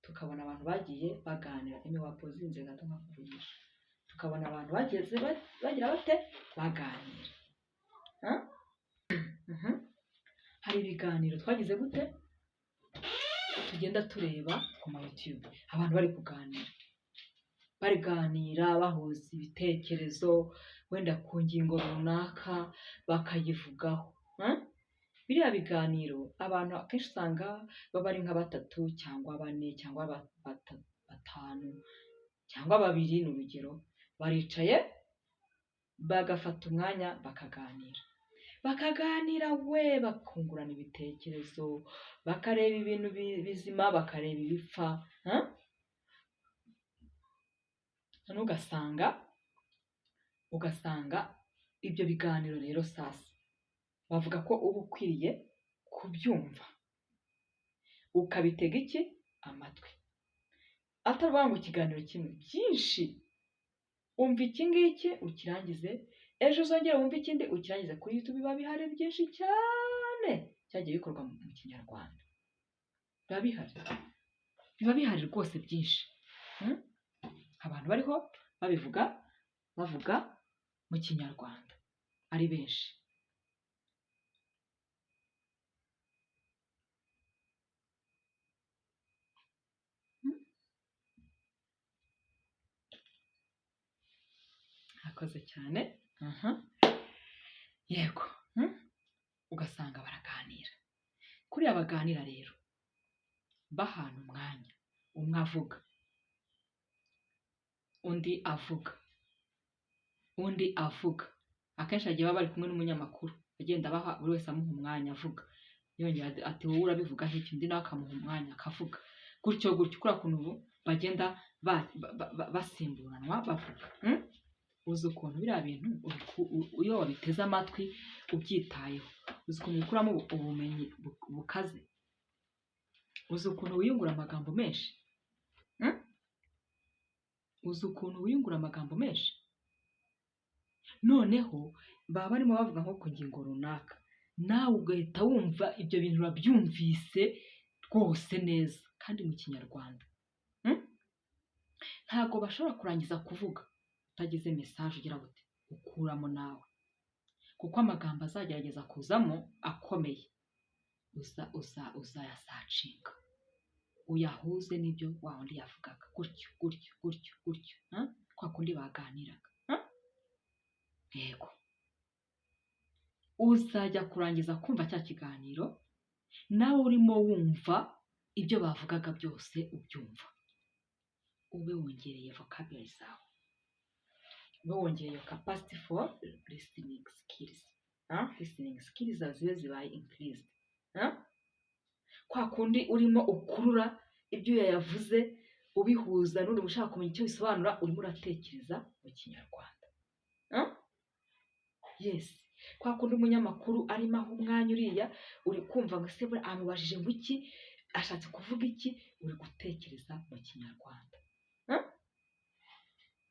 Tukabona abantu bagiye baganira. Emi, wapozinze gato nkakuvugisha. Tukabona abantu bageze bagira bate? Baganira. Hari ibiganiro twagize gute tugenda tureba ku ma YouTube, abantu bari kuganira, baganira bahuza ibitekerezo wenda ku ngingo runaka bakayivugaho. Biriya biganiro abantu akenshi usanga baba ari nka batatu cyangwa bane cyangwa batanu cyangwa babiri, ni urugero, baricaye bagafata umwanya bakaganira, bakaganira we, bakungurana ibitekerezo, bakareba ibintu bizima, bakareba ibipfa. Noneho ugasanga ibyo biganiro rero sasa bavuga ko uba ukwiriye kubyumva, ukabitega iki? Amatwi. Atari ukuvuga ngo ikiganiro kimwe, byinshi. Umva iki ngiki ukirangize, ejo uzongere wumve ikindi ukirangize. Kuri YouTube biba bihari byinshi cyane byagiye bikorwa mu Kinyarwanda, biba bihari, biba bihari rwose byinshi. Abantu bariho babivuga, bavuga mu Kinyarwanda ari benshi. Murakoze cyane. Yego. Ugasanga baraganira. Kuriya baganira rero, bahana umwanya, umwe avuga, undi avuga, undi avuga. Akenshi hagiye baba bari kumwe n'umunyamakuru, agenda abaha buri wese amuha umwanya avuga. Yongera ati wowe urabivugaho iki? Undi nawe akamuha umwanya akavuga. Gutyo gutyo, kuriya kuntu ubu bagenda basimburanwa bavuga. Uzi ukuntu biriya bintu iyo wabiteze amatwi ubyitayeho, uzi ukuntu ubikuramo ubumenyi bukaze, uzi ukuntu wiyungura amagambo menshi, Uzi ukuntu wiyungura amagambo menshi? Noneho baba barimo bavuga nko ku ngingo runaka, nawe ugahita wumva ibyo bintu urabyumvise rwose neza kandi mu Kinyarwanda. Ntabwo bashobora kurangiza kuvuga utagize message ugira gute ukuramo nawe, kuko amagambo azagerageza kuzamo akomeye uzayasearchinga uyahuze n'ibyo wa wundi yavugaga gutyo gutyo gutyo gutyo, kwa kundi baganiraga. Yego, uzajya kurangiza kumva cya kiganiro nawe urimo wumva ibyo bavugaga byose ubyumva, ube wongereye vocabulary zawe, ube wongereye capacity for listening skills, listening skills zawe zibe zibaye increased. Kwa kundi urimo ukurura ibyo yavuze ubihuza n'uri ushaka kumenya icyo bisobanura, urimo uratekereza mu Kinyarwanda. Yes, kwa kundi umunyamakuru arimo aha umwanya uriya, uri kumva ngo ese buriya amubajije ngo iki, ashatse kuvuga iki, uri gutekereza mu Kinyarwanda.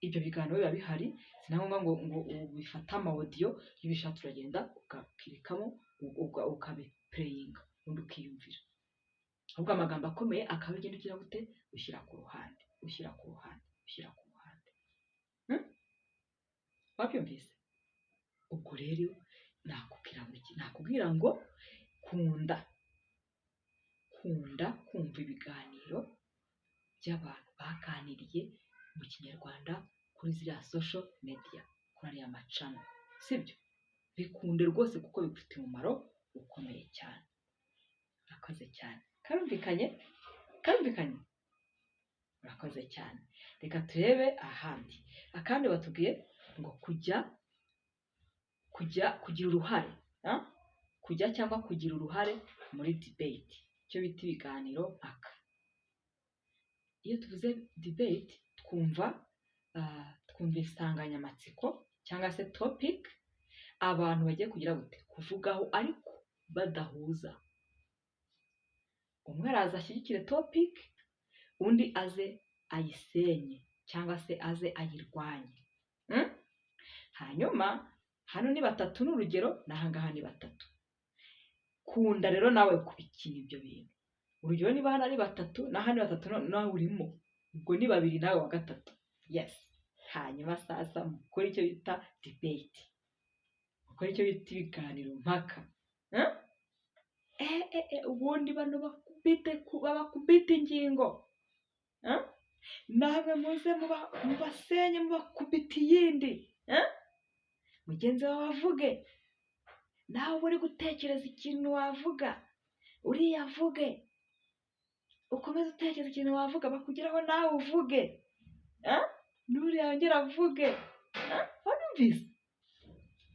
Ibyo biganiro biba bihari, si na ngombwa ngo ubifate ama audio, iyo ubishatse uragenda ugaclickamo, ukabiplayinga, ubundi ukiyumvira. Ahubwo amagambo akomeye akaba ugenda ugira gute, ushyira ku ruhande, ushyira ku ruhande, ushyira ku ruhande. Wabyumvise? Ubwo rero nakubwira ngo iki? Nakubwira ngo kunda kumva ibiganiro by'abantu baganiriye mu Kinyarwanda kuri ziriya social media, kuri ariya ma channel, sibyo? Bikunde rwose kuko bigufitiye umumaro ukomeye cyane. Urakoze cyane. Karumvikanye? Karumvikanye? Urakoze cyane. Reka turebe ahandi. Akandi batubwiye ngo kujya kugira uruhare, kujya cyangwa kugira uruhare muri debate, icyo bita ibiganiro mpaka. Iyo tuvuze debate twumva insanganyamatsiko cyangwa se topic abantu bagiye kugira gute, kuvugaho ariko badahuza. Umwe araza ashyigikire topic, undi aze ayisenye cyangwa se aze ayirwanye. Hanyuma hano ni batatu, ni urugero, n'aha ngaha ni batatu. Kunda rero nawe kubikina ibyo bintu. Urugero, niba hano ari batatu n'aha ni batatu, nawe urimo, ubwo ni babiri nawe wa gatatu. Yes. Hanyuma sasa mukore icyo bita debate, mukore icyo bita ibiganiro mpaka. Ubundi bano babakubite ingingo, namwe muze mubasenye, mubakubite iyindi. Mugenzi wawe avuge, nawe uba uri gutekereza ikintu wavuga, uriya avuge, ukomeze utekereza ikintu wavuga, bakugeraho nawe uvuge, n'uriya yongere avuge. Warumvise?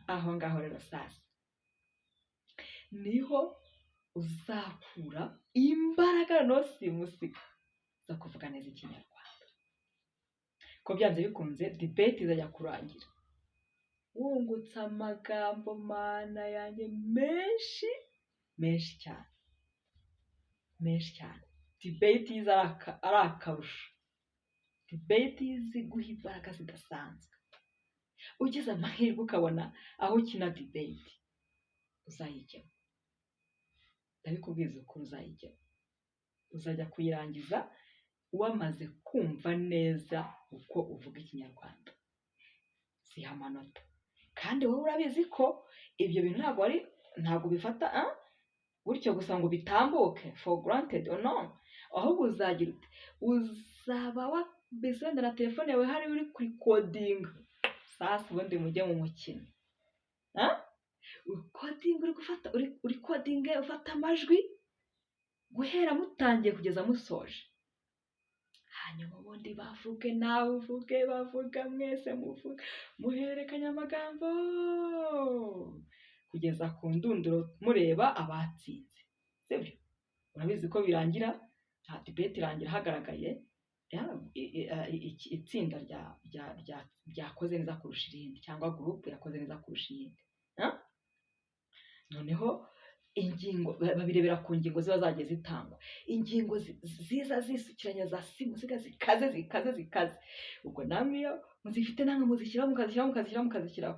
Aho ngaho rero sasa niho uzakura imbaraga noneho simusiga zo kuvuga neza Ikinyarwanda, ko byanze bikunze debate izajya kurangira wungutse amagambo, mana yanjye, menshi menshi cyane, menshi cyane. Debate iza ari akarusho, debate izi guha imbaraga zidasanzwe. Ugize amahirwe ukabona aho ukina debate, uzayijyamo, ndabikubwiza ukuri, uzayijyamo, uzajya kuyirangiza wamaze kumva neza uko uvuga Ikinyarwanda. Ziha amanota. Kandi wowe urabizi ko ibyo bintu ntabwo ari, ntabwo ubifata gutyo gusa ngo bitambuke for granted or no, ahubwo uzagira ute, uzaba wabise wenda na telefone yawe hari uri kurecordinga. Sasa ubundi mujye mu mukino, urecordinga, uri gufata, urecordinge, ufata amajwi guhera mutangiye kugeza musoje. Hanyuma ubundi bavuge, nawe uvuge, bavuga, mwese muvuge, muhererekanya amagambo kugeza ku ndunduro, mureba abatsinze, sibyo? Urabizi ko birangira, debate irangira hagaragaye itsinda ryakoze neza kurusha irindi cyangwa group yakoze neza kurusha iyindi. Noneho ingingo babirebera ku ngingo ziba zagiye zitangwa, ingingo ziza zisukiranya za simusiga, zikaze zikaze zikaze. Ubwo namwe iyo muzifite, namwe muzishyiraho, mukazishyiraho, mukazishyiraho, mukazishyiraho.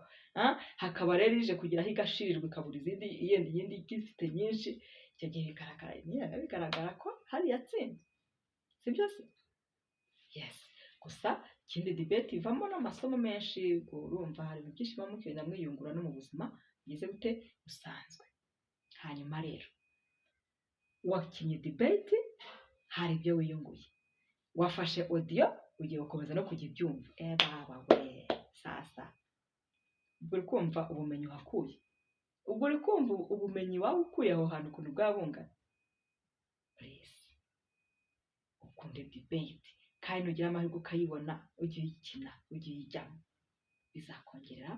Hakaba rero ije kugira aho igashirirwa, ikabura izindi, yenda iyindi igifite nyinshi. Icyo gihe bigaragara nyine, bigaragara ko hari yatsinze, sibyo se? Yes. Gusa ikindi, debate ivamo n'amasomo menshi. Urumva hari ibintu byinshi muba mugenda mwiyungura no mu buzima bugize gute, busanzwe. Hanyuma rero wakinnye debate, hari ibyo wiyunguye, wafashe audio, ugiye gukomeza no kujya ibyumva. Baba we, sasa ubwo uri kumva ubumenyi uhakuye, ubwo uri kumva ubumenyi waba ukuye aho hantu ukuntu bwaba bungana. Please, ukunde debate, kandi nugira amahirwe ukayibona, ujye uyikina, ujye uyijyamo, bizakongerera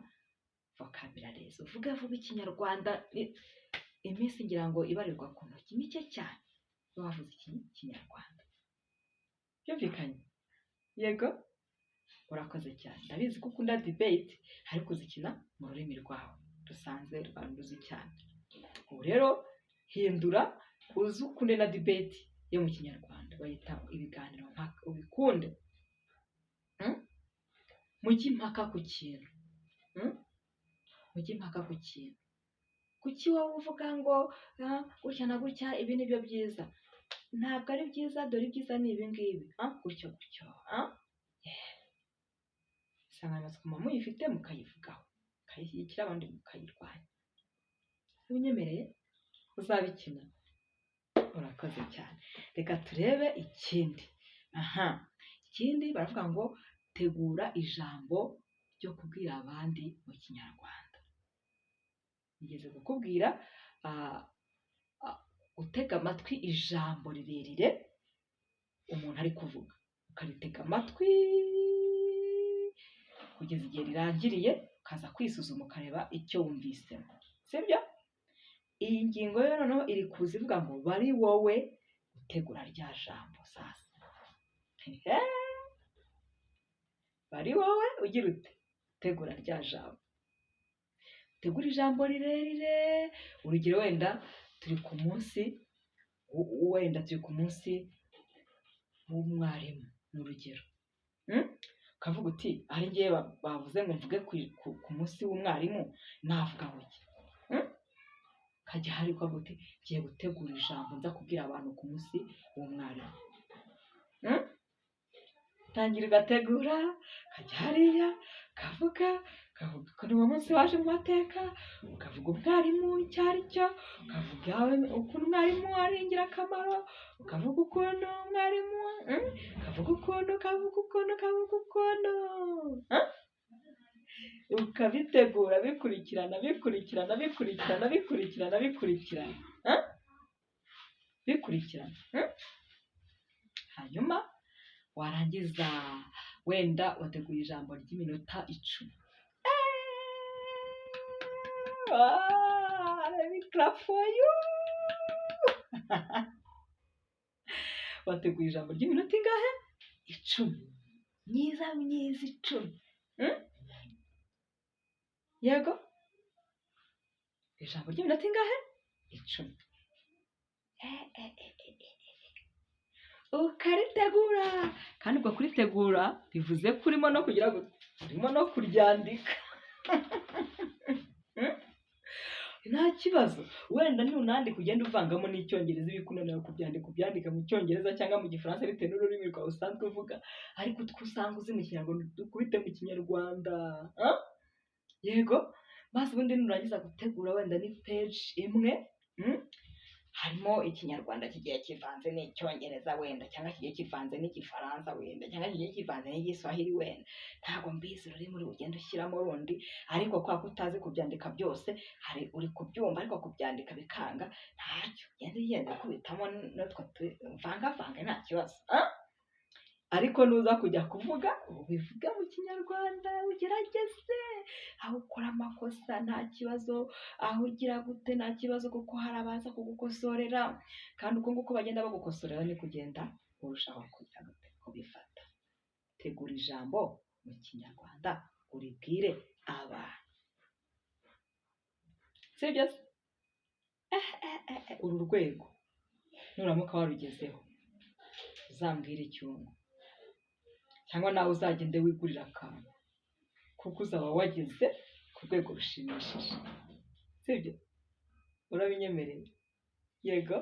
vocabularies, uvuge vuba Ikinyarwanda. Iminsi ngira ngo ibarirwa ku ntoki mike cyane uba wavuze Ikinyarwanda. Byumvikanye? Yego, urakoze cyane. Ndabizi ko ukunda debate, ariko uzikina mu rurimi rwawe rusanzwe, rwawe uzi cyane. Ubu rero hindura, uze ukunde na debate yo mu Kinyarwanda, bayita ibiganiro mpaka, ubikunde. Mujye impaka ku kintu. Mujye impaka ku kintu. Kuki wowe uvuga ngo gutya na gutya, ibi ni byo byiza? Ntabwo ari byiza, dore ibyiza ni ibi ngibi, gutyo gutyo. Yeah. Insanganyamatsiko muba muyifite, mukayivugaho, mukayishyigikira, abandi mukayirwanya. Ubinyemereye uzabikina? Urakoze cyane. Reka turebe ikindi. Aha, ikindi baravuga ngo tegura ijambo ryo kubwira abandi mu Kinyarwanda. Nigeze kukubwira gutega amatwi ijambo rirerire umuntu ari kuvuga, ukaritega amatwi kugeza igihe rirangiriye, ukaza kwisuzuma, ukareba icyo wumvisemo, sibyo? Iyi ngingo yo noneho iri kuza ivuga ngo bari wowe utegura rya jambo. Sasa hehe, bari wowe ugira ute? Tegura rya jambo, tegura ijambo rirerire. Urugero, wenda turi ku munsi w'umwarimu, ni urugero. Ukavuga uti: "Ari ngewe bavuze ngo mvuge ku munsi w'umwarimu, navuga ngo iki?" Ukajya hari ukavuga uti: "Ngiye gutegura ijambo nza kubwira abantu ku munsi w'umwarimu." Tangira ugategura, ukajya hariya ukavuga, ukavuga ukuntu uwo munsi waje mu mateka, ukavuga umwarimu icyo ari cyo, ukavuga ukuntu umwarimu ari ingirakamaro, ukavuga ukuntu umwarimu, ukavuga ukuntu, ukavuga ukuntu, ukavuga ukuntu, Ukabitegura bikurikirana, bikurikirana, bikurikirana, bikurikirana, bikurikirana, Bikurikirana. Hanyuma warangiza, wenda wateguye ijambo ry'iminota 10. Let me clap for you. Wateguye ijambo ry'iminota ingahe? 10. Myiza myiza, 10. Yego, ijambo ry'iminota ingahe? 10. Ukaritegura, kandi ubwo kuritegura bivuze ko urimo no kugira ngo urimo no kuryandika. Nta kibazo, wenda nunandika ugenda uvangamo n'Icyongereza, ibikunanira kubyandika ubyandika mu Cyongereza cyangwa mu Gifaransa, bitewe n'ururimi rwawe usanzwe uvuga, ariko utwo usanga uzi mu Kinyarwanda dukubite mu Kinyarwanda. Yego, maze ubundi nurangiza gutegura, wenda ni page imwe, Harimo Ikinyarwanda kigiye kivanze n'Icyongereza wenda, cyangwa kigiye kivanze n'Igifaransa wenda, cyangwa kigiye kivanze n'Igiswahili wenda, ntabwo mbizi ururimi uri bugende ushyiramo rundi, ariko kwa ko utazi kubyandika byose, hari uri kubyumva ariko kubyandika bikanga, ntacyo, ugenda ugenda ukubitamo n'utwo tuvangavange, nta kibazo. Ariko nuza kujya kuvuga, ubivuge mu Kinyarwanda, ugerageze. Aho ukora amakosa nta kibazo, aho ugira gute nta kibazo, kuko hari abaza kugukosorera, kandi uko nguko bagenda bagukosorera ni kugenda urushaho kugira gute? Kubifata. Tegura ijambo mu Kinyarwanda, uribwire abantu, sibyo se? Uru rwego nuramuka warugezeho, uzambwire icyungo, cyangwa nawe uzagende wigurira akantu, kuko uzaba wageze ku ku rwego rushimishije, sibyo? Urabinyemereye? Yego?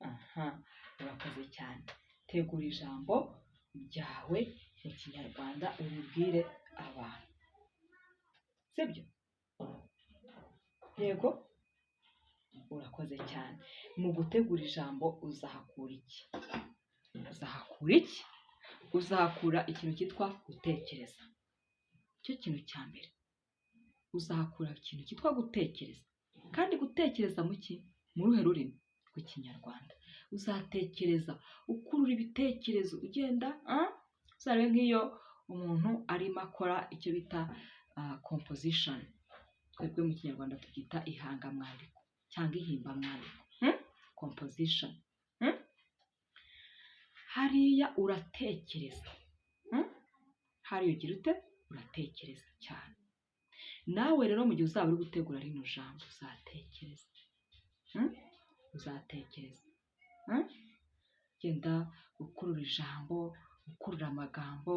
Aha, urakoze cyane. Tegura ijambo ryawe mu Kinyarwanda uribwire abantu, sibyo? Yego? Urakoze cyane. Mu gutegura ijambo uzahakura iki? Uzahakura iki? Uzahakura ikintu cyitwa gutekereza. Icyo kintu cya mbere. Uzahakura ikintu cyitwa gutekereza. Kandi gutekereza mu ki? Mu ruhe rurimi? Rw'Ikinyarwanda. Uzatekereza ukurura ibitekerezo ugenda, uzarebe nk'iyo umuntu arimo akora icyo bita composition. Twebwe mu Kinyarwanda tubyita ihangamwandiko cyangwa ihimbamwandiko. Composition. Hariya uratekereza. Hariya ugira ute? Uratekereza cyane. Nawe rero mu gihe uzaba uri gutegura rino jambo uzatekereza. Uzatekereza. Genda ukurura ijambo, ukurura amagambo,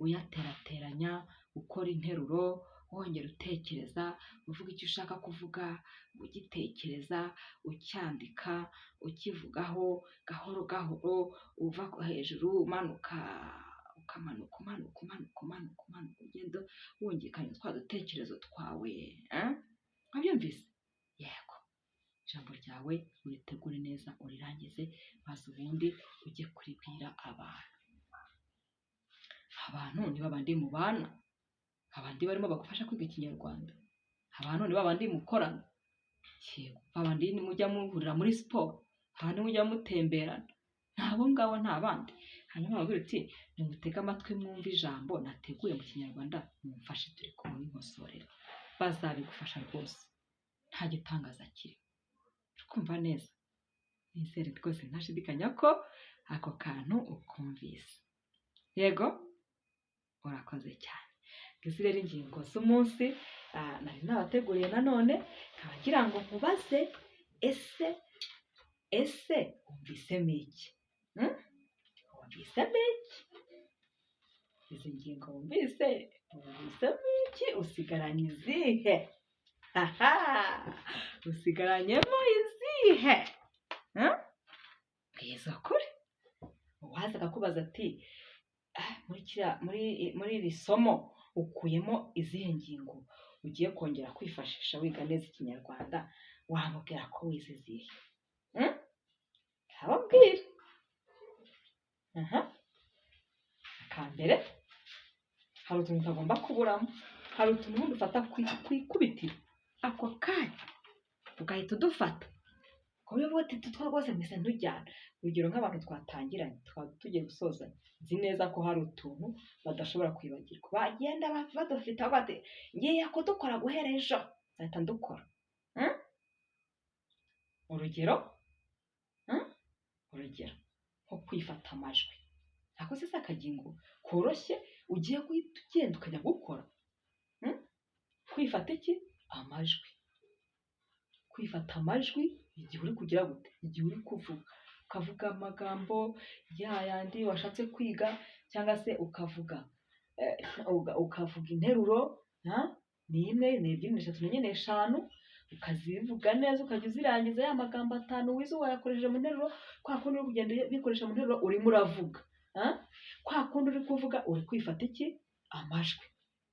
uyaterateranya, ukora interuro, wongera utekereza, uvuga icyo ushaka kuvuga, ugitekereza, ucyandika, ukivugaho gahoro gahoro, uva hejuru umanuka, ukamanuka, umanuka, umanuka, umanuka, umanuka, ugenda wungikanya twa dutekerezo twawe. Wabyumvise? Yego. Ijambo ryawe uritegure neza urirangize, maze ubundi ujye kuribwira abantu. Abantu ni babandi mubana, abandi barimo bagufasha kwiga Ikinyarwanda, abantu ni babandi mukorana, yego, babandi mujya muhurira muri siporo, abandi mujya mutemberana, ni abo ngabo nta bandi. Hanyuma wababwira uti nimutege amatwi mwumve ijambo nateguye mu Kinyarwanda, mumfashe turi kurinkosorera. Bazabigufasha rwose, nta gitangaza kirimo. Uri kumva neza? Nizere rwose ntashidikanya ko ako kantu ukumvise. Yego? Urakoze cyane. Ngizi rero ingingo z'umunsi nari nabateguriye nanone, nkaba ngira ngo nkubaze, ese wumvisemo iki? Wumvisemo iki? Izi ngingo wumvise, wumvisemo iki? Usigaranye izihe? Aha! Usigaranyemo izihe? Mbwiza ukuri. Uwaza akakubaza ati muri iri somo ukuyemo izihe ngingo ugiye kongera kwifashisha wiga neza Ikinyarwanda, wamubwira ko wize izihe? Ababwira. Aha. Akambere, hari utuntu utagomba kuburamo, hari utuntu ubundi ufata ku ikubitiro ako kanya ugahita udufata, ku buryo uvuga uti utu two rwose mpise ntujyana. Urugero nk'abantu twatangiranye tukaba tugiye gusozanya, nzi neza ko hari utuntu badashobora kwibagirwa, bagenda badufite bavuga bati ngiye kudukora guhera ejo nzahita ndukora. Urugero, urugero nko kwifata amajwi, ako se si akagingo koroshye ugiye guhita ugenda ukajya gukora? Kwifata iki? Amajwi. Kwifata amajwi igihe uri kugira gute? Igihe uri kuvuga, ukavuga amagambo ya yandi washatse kwiga, cyangwa se ukavuga ukavuga interuro, ni imwe, ni ebyiri, ni eshatu, ni enye, ni eshanu, ukazivuga neza ukajya uzirangiza, ya magambo atanu wize wayakoresheje mu nteruro, kwa kundi uri kugenda ubikoresha mu nteruro urimo uravuga, kwa kundi uri kuvuga uri kwifata iki? Amajwi.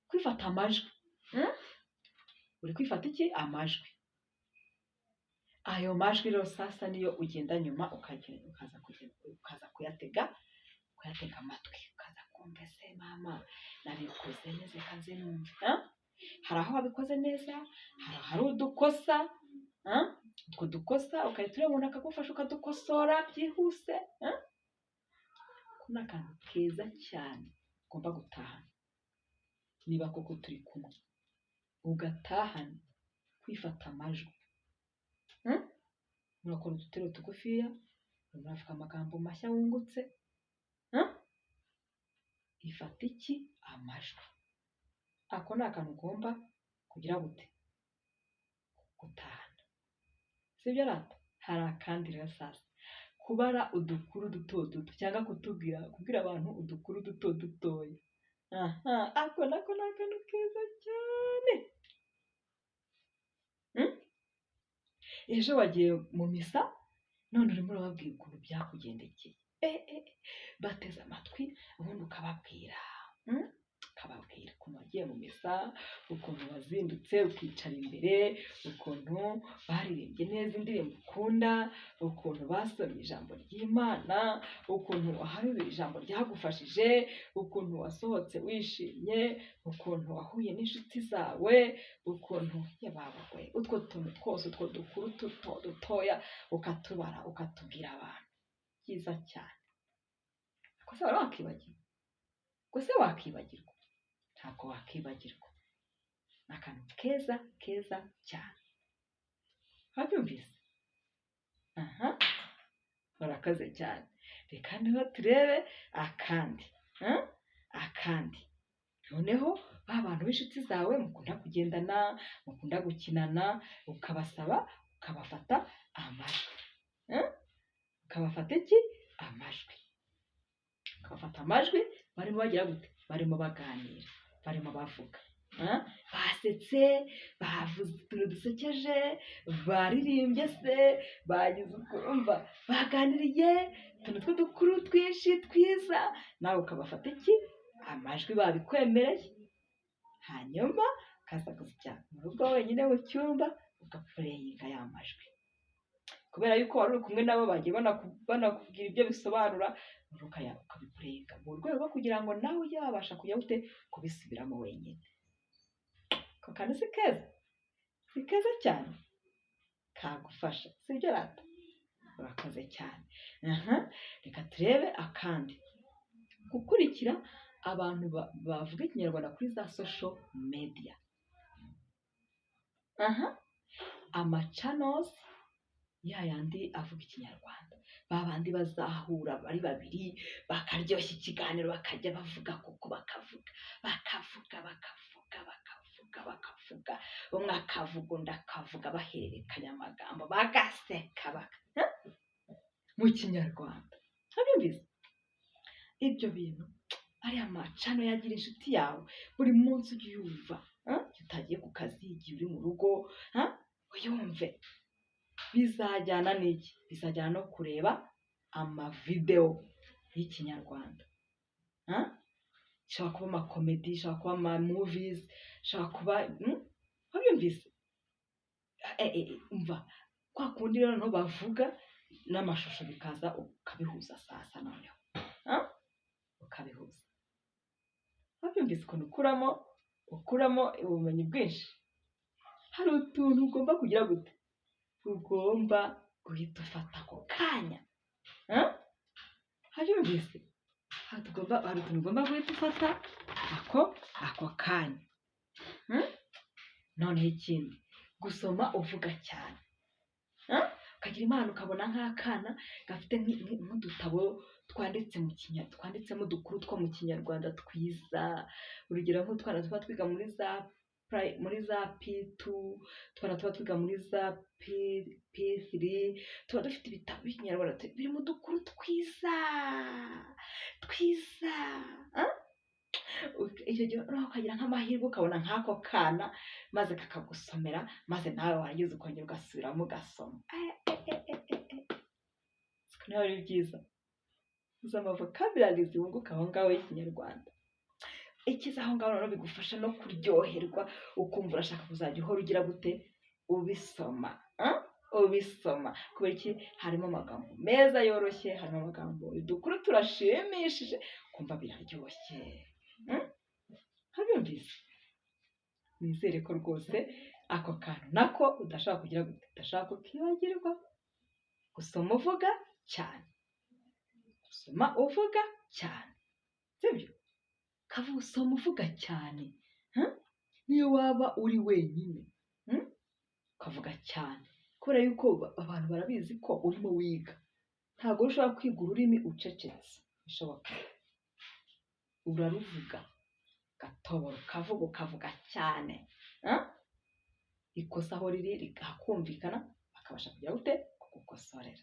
Kwifata amajwi. Uri kwifata iki? Amajwi. Ayo majwi rero sasa niyo ugenda nyuma ukaza kuyatega amatwi, ukaza kumva ese mama nabikoze neza, reka nze numve. Hari aho wabikoze neza, hari ahari udukosa, utwo dukosa ugahita ureba umuntu akagufasha ukadukosora byihuse. Ako ni akantu keza cyane ugomba gutahana niba koko turi kumwe, ugatahana kwifata amajwi. Murakora uduteruro tugufiya, muravuga amagambo mashya wungutse, ifata iki? Amajwi. Ako ni akantu ugomba kugira gute? Gutahana. Sibyo rata? Hari akandi rero sasa, kubara udukuru duto duto cyangwa kutubwira, kubwira abantu udukuru duto dutoya. Aha, ako nako ni akantu keza cyane. Ejo wagiye mu misa, none urimo urababwira ukuntu byakugendekeye. Bateze amatwi, ubundi ukababwira, Ukababwira ukuntu wagiye mu misa, ukuntu wazindutse ukicara imbere, ukuntu baririmbye neza indirimbo ukunda, ukuntu basomye ijambo ry'Imana, ukuntu hari ijambo ryagufashije, ukuntu wasohotse wishimye, ukuntu wahuye n'inshuti zawe, ukuntu yabawe, utwo tuntu twose, utwo dukuru duto dutoya, ukatubara ukatubwira abantu. Byiza cyane. Ariko se wari wakibagirwa? Ubwo se wakibagirwa? Ntabwo wakibagirwa. Ni akantu keza keza cyane. Wabyumvise? Aha, urakoze cyane. Reka niho turebe akandi. Akandi. Noneho ba bantu b'inshuti zawe mukunda kugendana, mukunda gukinana, ukabasaba, ukabafata amajwi. Ukabafata iki? Amajwi. Ukabafata amajwi barimo bagira gute? Barimo baganira, barimo bavuga. Basetse, bavuze utuntu dusekeje, baririmbye se, bagize ukumva, baganiriye utuntu tw'udukuru twinshi twiza, nawe ukabafata iki? Amajwi babikwemereye. Hanyuma ukaza kujya mu rugo wenyine mu cyumba, ugaplayinga ya majwi. Kubera yuko wari uri kumwe nabo, bagiye banakubwira ibyo bisobanura, ukabiplayinga mu rwego rwo kugira ngo nawe ujye wabasha kujya gute? Kubisubiramo wenyine. Ako kantu si keza? Si keza cyane? Kagufasha, sibyo rata? Urakoze cyane. Aha, reka turebe akandi. Gukurikira abantu bavuga Ikinyarwanda kuri za social media. Aha, amachannels ya yandi avuga Ikinyarwanda, ba bandi bazahura ari babiri bakaryoshya ikiganiro, bakajya bavuga koko, bakavuga bakavuga bakavuga bakavuga bakavuga, umwe akavuga undi akavuga, bahererekanya amagambo, bagaseka mu Kinyarwanda. Ntabyumvise ibyo bintu? Ariya machannel yagira inshuti yawe, buri munsi ujye uyumva, igihe utagiye ku kazi, igihe uri mu rugo, uyumve. Bizajyana n'iki? Bizajyana no kureba amavidewo y'Ikinyarwanda. Ishobora kuba amacomedy, ishobora kuba amamovies, ishobora kuba, Wabyumvise? Umva kwa kundi rero noneho bavuga n'amashusho bikaza, ukabihuza sasa noneho, ukabihuza. Wabyumvise ukuntu ukuramo ubumenyi bwinshi? Hari utuntu ugomba kugira gute? Ugomba guhita ufata ako kanya. Wabyumvise? Hari utuntu ugomba guhita ufata ako kanya. Noneho ikindi, gusoma uvuga cyane. Ukagira Imana ukabona nk'akana gafite nk'udutabo twanditse mu kinya, twanditsemo udukuru two mu Kinyarwanda twiza. Urugero nk'utwana tuba twiga muri za P2, utwana tuba twiga muri za P3, tuba dufite ibitabo by'Ikinyarwanda birimo udukuru twiza twiza. Icyo gihe noneho ukagira nk'amahirwe ukabona nk'ako kana, maze kakagusomera, maze nawe warangiza ukongera ugasubiramo ugasoma. Siko nawe ari byiza? Uzi amavocabularies wunguka aho ngaho y'Ikinyarwanda? Ikiza aho ngaho noneho bigufasha no kuryoherwa, ukumva urashaka kuzajya uhora ugira gute? Ubisoma, ah? Ubisoma kubera iki? Harimo amagambo meza yoroshye, harimo amagambo, udukuru turashimishije, ukumva biraryoshye. Ntabyumvise? Nizere ko rwose ako kantu nako udashaka kugira gute? Udashaka kukibagirwa. Gusoma uvuga cyane, gusoma uvuga cyane, sibyo? Kavuga, usoma uvuga cyane, huh? Niyo waba uri wenyine, Ukavuga cyane kubera yuko abantu barabizi ko urimo wiga. Ntabwo ushobora kwiga ururimi ucecetse, bishoboka. Uraruvuga, ugatobora, ukavuga, ukavuga cyane, huh? Ikosa aho riri rikakumvikana, bakabasha kugira gute? Kugukosorera,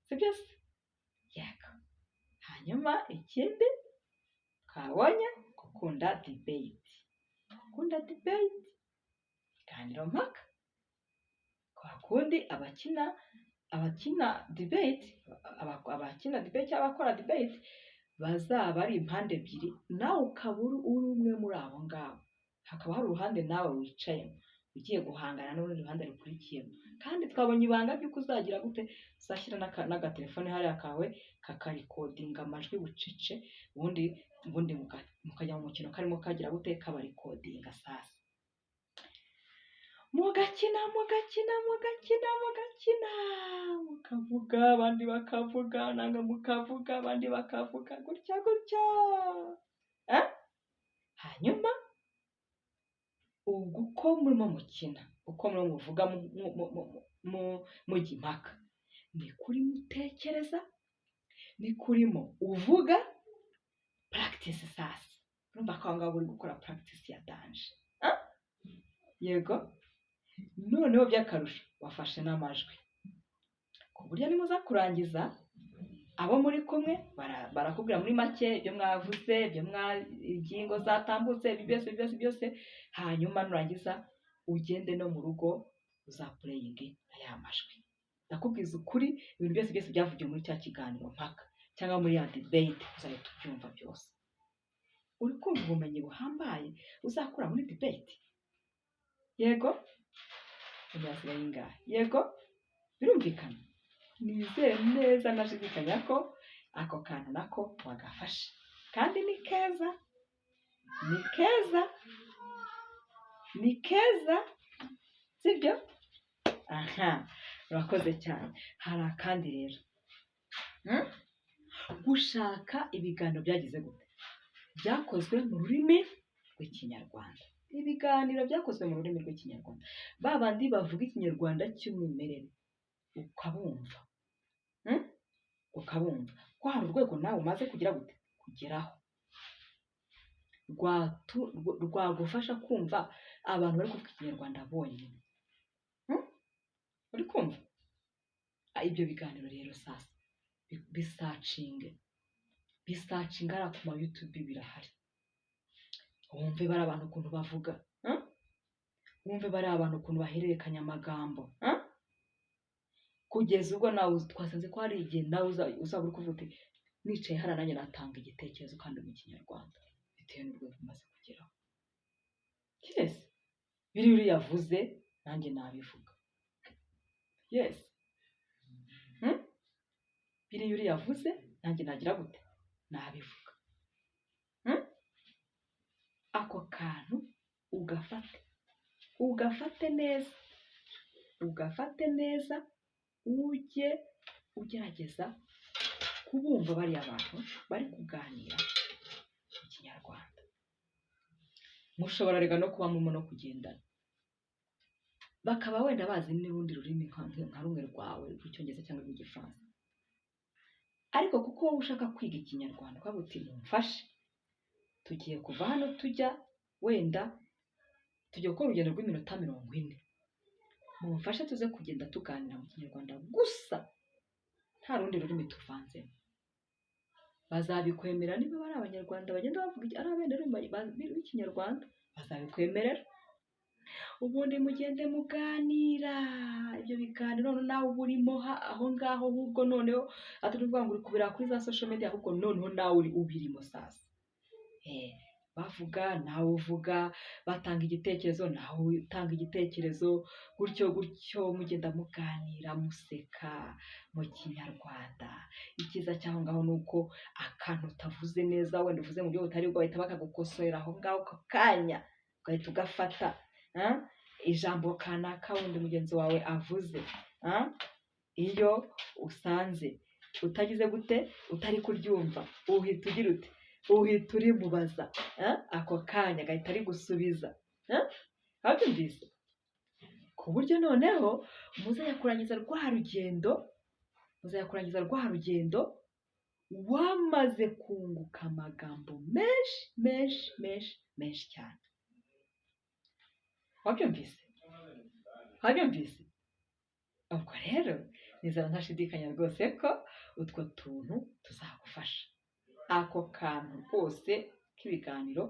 sibyo se? Yego. Hanyuma ikindi twabonye, gukunda debate, gukunda debate, ibiganiro mpaka. Kwa kundi abakina debate cyangwa abakora debate bazaba ari impande ebyiri, nawe ukaba uri umwe muri abo ngabo, hakaba hari uruhande nawe wicayemo ugiye guhangana n'urundi ruhande rukurikiyemo. Kandi twabonye ibanga ry'uko uzagira gute? Uzashyira n'agatelefone hariya kawe kakarecordinga amajwi bucece, ubundi mukajya mu mukino karimo kagira gute? Kabarecordinga. Sasa mugakina, mugakina, mugakina, mugakina, mukavuga, abandi bakavuga, namwe mukavuga, abandi bakavuga, gutya gutya. Hanyuma ubwo uko murimo mukina, uko murimo muvuga, mujya impaka, ni kuri mutekereza, ni kurimo uvuga. Practice sasa, urumva ko aho ngaho uri gukora practice ya danger. Yego, noneho by'akarusho wafashe n'amajwi, ku buryo nimuza kurangiza, abo muri kumwe barakubwira muri make ibyo mwavuze, ibyo ingingo zatambutse, ibi byose byose byose. Hanyuma nurangiza ugende no mu rugo uzaplayinge aya majwi. Ndakubwiza ukuri, ibintu byose byose byavugiwe muri cya kiganiro mpaka cyangwa muri ya debate uzahita ubyumva byose. Uri kumva ubumenyi buhambaye uzakura muri debate? Yego, imyasiro y'ingahe? Yego, birumvikana. Nizere neza ntashidikanya ko ako kantu nako wagafashe, kandi ni keza, ni keza, ni keza, sibyo? Aha, urakoze cyane. Hari akandi rero. Gushaka ibiganiro byagize gute? Byakozwe mu rurimi rw'Ikinyarwanda. Ibiganiro byakozwe mu rurimi rw'Ikinyarwanda, ba bandi bavuga Ikinyarwanda cy'umwimerere, ukabumva. Ukabumva ko hari urwego nawe umaze kugira gute? Kugeraho rwagufasha kumva abantu bari kuvuga Ikinyarwanda bonyine. Uri kumva? Ibyo biganiro rero sasa bisearchinge, bisearchinge hariya ku ma YouTube birahari. Wumve bari abantu ukuntu bavuga, Wumve bari abantu ukuntu bahererekanya amagambo, Kugeza ubwo nawe twasanze ko hari igihe nawe uzaba uri kuvuga uti: "Nicaye hariya nanjye natanga igitekerezo kandi mu Kinyarwanda," bitewe n'urwego umaze kugeraho. Yes, biriya uriya yavuze nanjye nabivuga. Yes. Biriya uriya yavuze nanjye nagira gute? Nabivuga. Ako kantu ugafate, ugafate neza, ugafate neza, ujye ugerageza kubumva bariya bantu bari kuganira mu Kinyarwanda. Mushobora rega no kuba murimo no kugendana, bakaba wenda bazi n'urundi rurimi nka rumwe rwawe rw'Icyongereza cyangwa rw'Igifaransa, ariko kuko wowe ushaka kwiga Ikinyarwanda, ukavuga uti: "Mumfashe, tugiye kuva hano tujya wenda, tugiye gukora urugendo rw'iminota 40, mumfashe tuze kugenda tuganira mu Kinyarwanda gusa, nta rundi rurimi tuvanzemo." Bazabikwemera niba bari Abanyarwanda bagenda bavuga ari abenerurimi b'Ikinyarwanda, bazabikwemerera. Ubundi mugende muganira ibyo biganiro, noneho nawe uba urimo aho ngaho. Ahubwo noneho atari ukuvuga ngo uri kubireba kuri za social media, ahubwo noneho nawe uri ubirimo sasa. Bavuga nawe uvuga, batanga igitekerezo nawe utanga igitekerezo, gutyo gutyo mugenda muganira, museka mu Kinyarwanda. Icyiza cy'aho ngaho ni uko akantu utavuze neza, wenda uvuze mu buryo butari bwo, bahita bakagukosorera aho ngaho ako kanya, ugahita ugafata. Ijambo kanaka wundi mugenzi wawe avuze, iyo usanze utagize gute, utari kuryumva, uhita ugira ute? Uhita urimubaza ako kanya, agahita arigusubiza. Wabyumvise? Ku buryo noneho muzajya kurangiza rwa rugendo, muzajya kurangiza rwa rugendo wamaze kunguka amagambo menshi menshi menshi menshi cyane. Wabyumvise? Wabyumvise? Ubwo rero nizera ntashidikanya rwose ko utwo tuntu tuzagufasha. Ako kantu rwose k'ibiganiro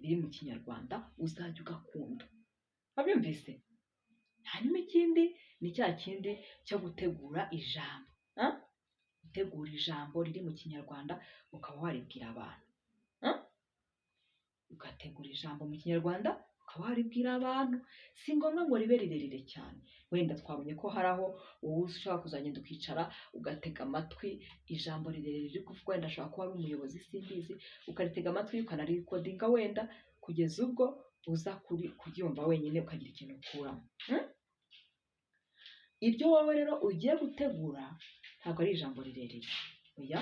biri mu Kinyarwanda uzajya ugakunda. Wabyumvise? Hanyuma ikindi ni cya kindi cyo gutegura ijambo. Gutegura ijambo riri mu Kinyarwanda ukaba waribwira abantu. Ugategura ijambo mu Kinyarwanda ukaba waribwira abantu. Si ngombwa ngo ribe rirerire cyane. Wenda twabonye ko hari aho wowe ushobora kuzagenda ukicara ugatega amatwi ijambo rirerire riri kuvugwa, wenda ashobora kuba ari umuyobozi, simbizi, ukaritega amatwi ukanarikodinga wenda kugeza ubwo uza kuryumva wenyine ukagira ikintu ukuramo. Ibyo wowe rero ugiye gutegura ntabwo ari ijambo rirerire, oya,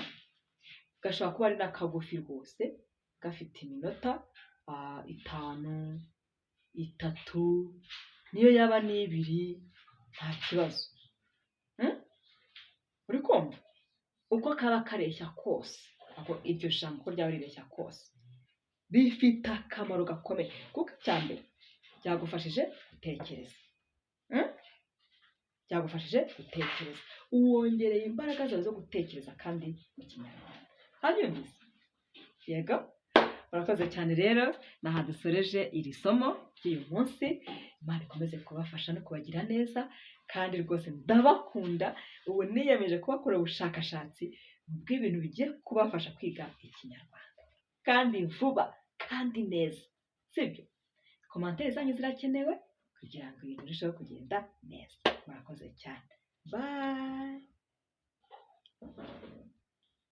gashobora kuba ari n'akagufi rwose, gafite iminota 5, 3, niyo yaba n'2 nta kibazo. Uri kumva? Uko kaba kareshya kose, ako iryo jambo uko ryaba rireshya kose, rifite akamaro gakomeye kuko icya mbere byagufashije gutekereza. Byagufashije gutekereza, wongereye imbaraga zawe zo gutekereza kandi mu Kinyarwanda. Wabyumvise? Yego, murakoze cyane rero, ni aha dusoreje iri somo ry'uyu munsi. Imana ikomeze kubafasha no kubagira neza, kandi rwose ndabakunda, ubu niyemeje kubakorera ubushakashatsi bw'ibintu bigiye kubafasha kwiga Ikinyarwanda kandi vuba kandi neza, sibyo? Commentaire zanyu zirakenewe kugira ngo ibintu birusheho kugenda neza. Murakoze cyane, bye.